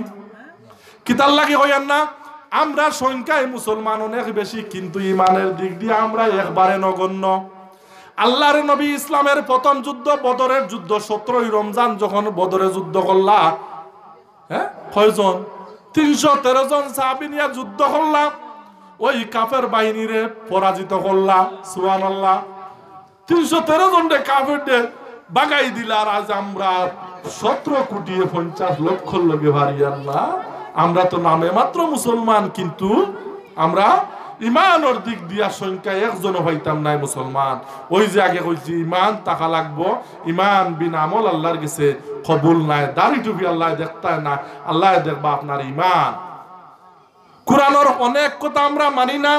কিতার লাগি কইয়ার না? আমরা সংখ্যায় মুসলমান অনেক বেশি, কিন্তু ইমানের দিক দিয়া আমরা একবারে নগণ্য। আল্লাহর নবী ইসলামের প্রথম যুদ্ধ বদরের যুদ্ধ, সতেরোই রমজান যখন বদরে যুদ্ধ করলা, হ্যাঁ, কয়জন? তিনশো তেরো জন সাহাবী নিয়া যুদ্ধ করলা, ওই কাফের বাহিনীরে পরাজিত করলা। সুবহানাল্লাহ। তিনশো তেরো জনরে কাফেররে বাগাই দিলা, আর আজ আমরা সতেরো কোটি পঞ্চাশ লক্ষর লগে পারিয়ার না। আমরা তো নামে মাত্র মুসলমান, কিন্তু আমরা ইমানর দিক দিয়া সংখ্যা একজনও পাইতাম নায় মুসলমান। ওই যে আগে কইছি, ইমান থাকা লাগবো, ইমান বিন আমল আল্লাহর গেছে কবুল নায়। দাড়ি টুপি আল্লায় দেখতায় না, আল্লায় দেখবা আপনার ইমান। কোরআনর অনেক কথা আমরা মানি না,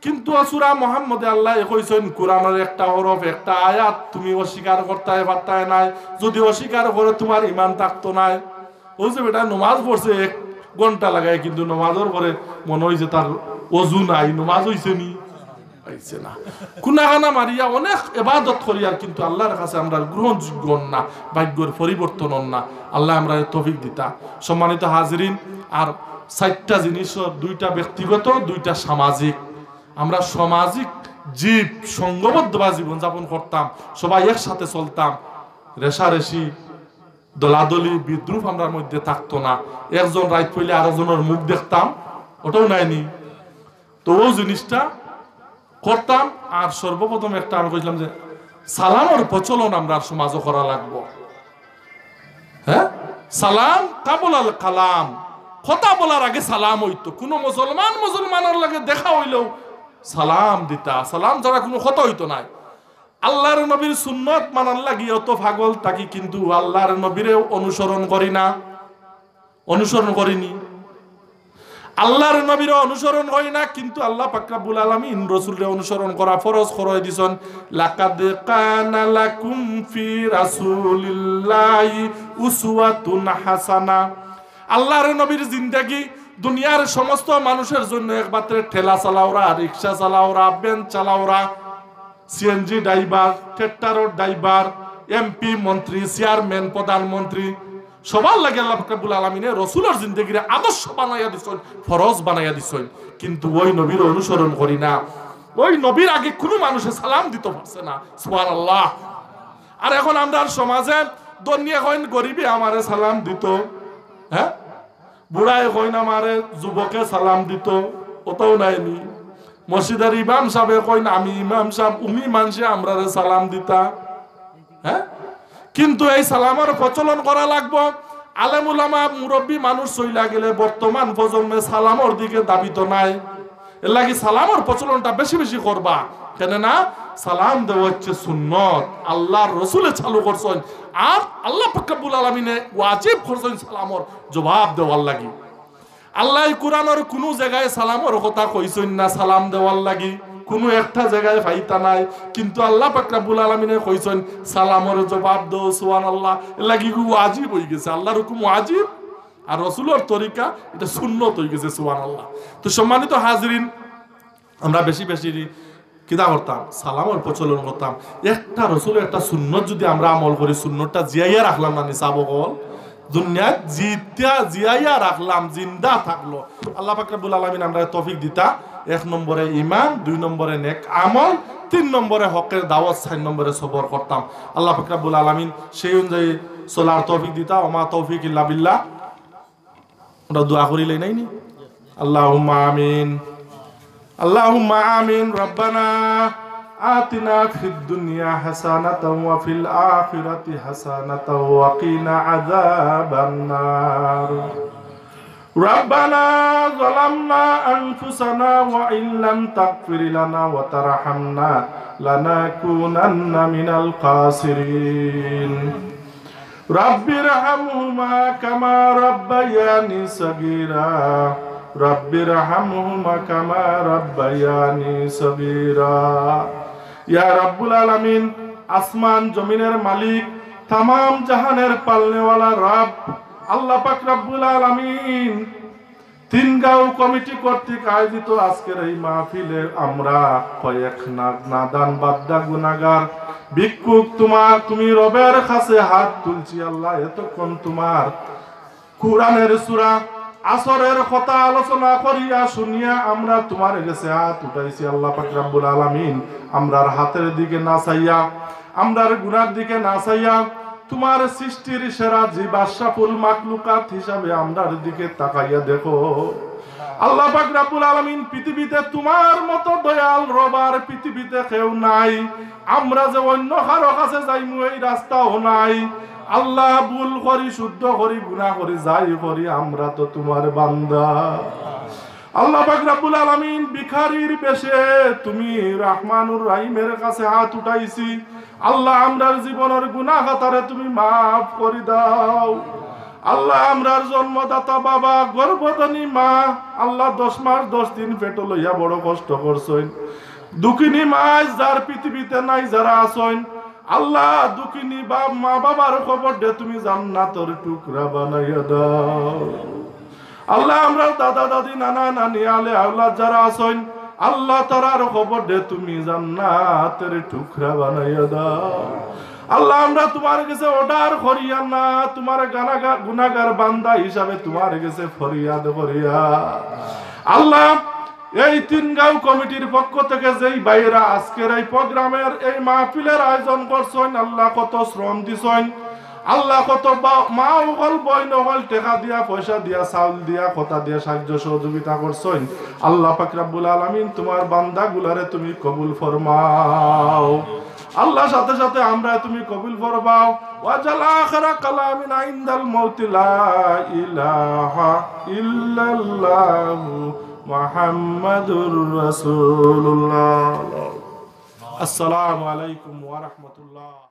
কিন্তু সূরা মুহাম্মদে আল্লায় কইছইন, কোরআনর একটা হরফ, একটা আয়াত তুমি অস্বীকার করতায় পারতায় নায়। যদি অস্বীকার করে, তুমার ইমান থাকতো নায়। ও যে বেটা নমাজ পড়ছে এক ঘন্টা লাগায়, কিন্তু নমাজর পরে মনো অইছে তার অজু নাই, নমাজ অইছে নি? অইছে না। কুনাকানা মারিয়া অনেক ইবাদত করিয়ার, কিন্তু আল্লাহর কাছে আমরার গ্রহণযোগ্য অর না, ভাগ্যর পরিবর্তন অর না। আল্লায় আমরারে তৌফিক দিতা। সম্মানিত হাজিরিন, আর চাইরটা জিনিস, দুইটা ব্যক্তিগত, দুইটা সামাজিক। আমরা সামাজিক জীব, সংঘবদ্ধভাবে জীবনযাপন করতাম, সবাই একসাথে চলতাম, রেষারেষি, দলাদলি, বিদ্রুপ আমরার মধ্যে থাকতো না। একজন রাইত পইলে আরোজনর মুখ দেখতাম, ওটাও নায় নি। তো ও জিনিসটা করতাম। আর সর্বপ্রথম একটা আমি কইছিলাম যে সালামর প্রচলন আমরার সমাজও করা লাগবো। হ্যাঁ, সালাম কাবলাল কালাম, কথা বলার আগে সালাম অইতো। কুনু মুসলমান মুসলমানর লগে দেখা অইলেও সালাম দিতা, সালাম ছাড়া কুনু কথা অইতো নায়। আল্লাহর নবীর সুন্নত মানার লাগি অত পাগল থাকি, কিন্তু আল্লাহর নবীরে অনুসরণ করি না, অনুসরণ করি নি। আল্লাহর নবীরে অনুসরণ করি না, কিন্তু আল্লাহ পাক রাব্বুল আলামিন রসুলরে অনুসরণ করা ফরজ করাই দিছইন। লাকাদ কানা লাকুম ফি রাসূলিল্লাহি উসওয়াতুন হাসানা। আল্লাহর নবীর জিন্দেগি দুনিয়ার সমস্ত মানুষের জন্য একমাত্র ঠেলা চালাওরা, রিক্সা চালাওরা, ভ্যান চালাওরা, সিএনজি ড্রাইভার, ট্রাক্টরর ড্রাইভার, এমপি, মন্ত্রী, চেয়ারম্যান, প্রধানমন্ত্রী, সবার লাগি আল্লাহ পাক রাব্বুল আলামিনে রসুলর জিন্দেগিরে আদর্শ বানাইয়া দিছইন, ফরজ বানাইয়া দিছইন। কিন্তু ওই নবীর অনুসরণ করি না। ওই নবীর আগে কুনু মানুষে সালাম দিতো পারছে না। সুবহানাল্লাহ। আর এখন আমরার সমাজে ধনীয়ে কইন গরিবে আমারে সালাম দিতো, হ্যাঁ, বুড়ায় কইন আমারে যুবকে সালাম দিতো, ওটাও নায় নি। মসজিদর ইমাম সাবে কইন আমি ইমাম সাব, উমি মানষে আমরারে সালাম দিতা। হ্যাঁ, কিন্তু এই সালামর প্রচলন করা লাগবো। আলেম উলামা মুরব্বী মানুষ চইলা গেলে বর্তমান প্রজন্মে সালামর দিকে ধাবিত নায়। এর লাগি সালামর প্রচলনটা বেশি বেশি করবা। কেননা সালাম দেওয়া হচ্ছে সুন্নত, আল্লাহর রসুলে চালু করছইন, আর আল্লাহ পাক রাব্বুল আলামিনে ওয়াজিব করছইন সালামর জবাব দেওয়ার লাগি। আল্লায় কোরআনর কুনু জাগায় সালামর কথা কইছইন না, সালাম দেওয়ার লাগি কুনু একটা জাগায় পাইতা নায়, কিন্তু আল্লাহ পাক রাব্বুল আলামিনে কইছইন সালামর জবাব দেও। সুবহানাল্লাহ। এর লাগি ওয়াজিব অইগেছে, আল্লাহর হুকুম ওয়াজিব, আর রসুলর তরিকা এটা সুন্নত অইগেছে। সুবহানাল্লাহ। তো সম্মানিত হাজিরিন, আমরা বেশি বেশি কিতা করতাম? সালামর প্রচলন করতাম। একটা রসুলর একটা সুন্নত যদি আমরা আমল করি, সুন্নতটা জিয়াইয়া রাখলাম না নি সাব অকল? দুনিয়াত জিতা জিয়াইয়া রাখলাম, জিন্দা থাকলো। আল্লাহ পাক রাব্বুল আলামিন আমরারে তৌফিক দিতা। এক নম্বরে ইমান, দুই নম্বরে নেক আমল, তিন নম্বরে হকের দাওয়াত, চাইর নম্বরে সবর করতাম। আল্লাহ পাক রাব্বুল আলামিন সেই অনুযায়ী চলার তৌফিক দিতা। ওমা তৌফিক ইল্লা বিল্লাহ। আমরা দোয়া করিলাই নাই নি? আল্লাহুম্মা আমিন, আল্লাহুম্মা আমিন। রব্বানা آتنا في الدنيا حسنة وفي الآخرة حسنة وقنا عذاب النار. ربنا ظلمنا أنفسنا وإن لم تغفر لنا وترحمنا لنكونن من الخاسرين. رب ارحمهما كما ربياني صغيرا. رب ارحمهما كما ربياني صغيرا. ইয়া রাব্বুল আলামিন, আসমান জমিনের মালিক, তামাম জাহানের পালনেওয়ালা রব, আল্লাহ পাক রাব্বুল আলামিন, তিন গাঁও কমিটি কর্তৃক আয়োজিত আজকের এই মাহফিলে আমরা কয়েক না-, নাদান বান্দা গুনাগার ভিক্ষুক তোমার, তুমি রবের কাছে হাত তুলছি আল্লাহ। এতক্ষণ তোমার কোরআনের সূরা আসরের কথা আলোচনা করিয়া শুনিয়া আমরা তোমার গেছে হাত উঠাইছি আল্লাহ পাক রাব্বুল আলামিন। আমরার হাতের দিকে না চাইয়া, আমরার গুনার দিকে না চাইয়া, তোমার সৃষ্টির সেরা জীব আশরাফুল মাখলুকাত হিসাবে আমরার দিকে তাকাইয়া দেখো। আল্লাহ পাক রাব্বুল আলামিন, পৃথিবীতে তোমার মতো দয়াল রব আর পৃথিবীতে কেউ নাই। আমরা যে অন্য কারো কাছে যাইমু, এই রাস্তাও নাই। আল্লাহ, ভুল করি, শুদ্ধ করি, গুনাহ করি, যাই করি, আমরা তো তোমার বান্দা। আল্লাহ পাক রাব্বুল আলামিন, ভিখারির বেশে তুমি রহমানুর রহিমের কাছে হাত উঠাইছি। আল্লাহ, আমরার জীবনের গুনাহ খাতারে তুমি মাফ করি দাও। আল্লাহ, আমরার জন্মদাতা বাবা, গর্ভধারিণী মা, আল্লাহ, দশ মাস দশ দিন পেটো লইয়া বড় কষ্ট করছইন। দুঃখিনী মা, যার পৃথিবীতে নাই, যারা আছইন, আল্লাহ, দুঃখিনী বাপ, মা বাবার কবররে তুমি জান্নাতর টুকরা বানাইয়া দাও। আল্লাহ, আমরার দাদা দাদি, নানা নানি, আলে আওলাদ যারা আছইন, আল্লাহ, তারার কবররে তুমি জান্নাতের টুকরা বানাইয়া দাও। আল্লাহ, আমরা তোমার গেছে অর্ডার করিয়া না, তোমার গানাগা-, গুনাগার বান্দা হিসাবে তোমার গেছে ফরিয়াদ করিয়া। আল্লাহ, এই তিন গাঁও কমিটির পক্ষ থেকে যেই ভাইয়েরা আজকের এই প্রোগ্রামের, এই মাহফিলের আয়োজন করছইন, আল্লাহ, কত শ্রম দিছইন, আল্লাহ, কত বা-, মা অকল, বইন অকল, টেকা দিয়া, পয়সা দিয়া, চাউল দিয়া, কথা দিয়া সাহায্য সহযোগিতা করছইন। আল্লাহ পাক রাব্বুল আলামিন, তোমার বান্দাগুলারে তুমি কবুল ফরমাও। আল্লাহ, সাথে সাথে আমরা তুমি কবুল ফরমাও। ওয়াজাল আখিরা কালামিনা ইনদাল মাউতি লা ইলাহা ইল্লাল্লাহু মুহাম্মাদুর রাসূলুল্লাহ। আসসালামু আলাইকুম ওয়া রাহমাতুল্লাহ।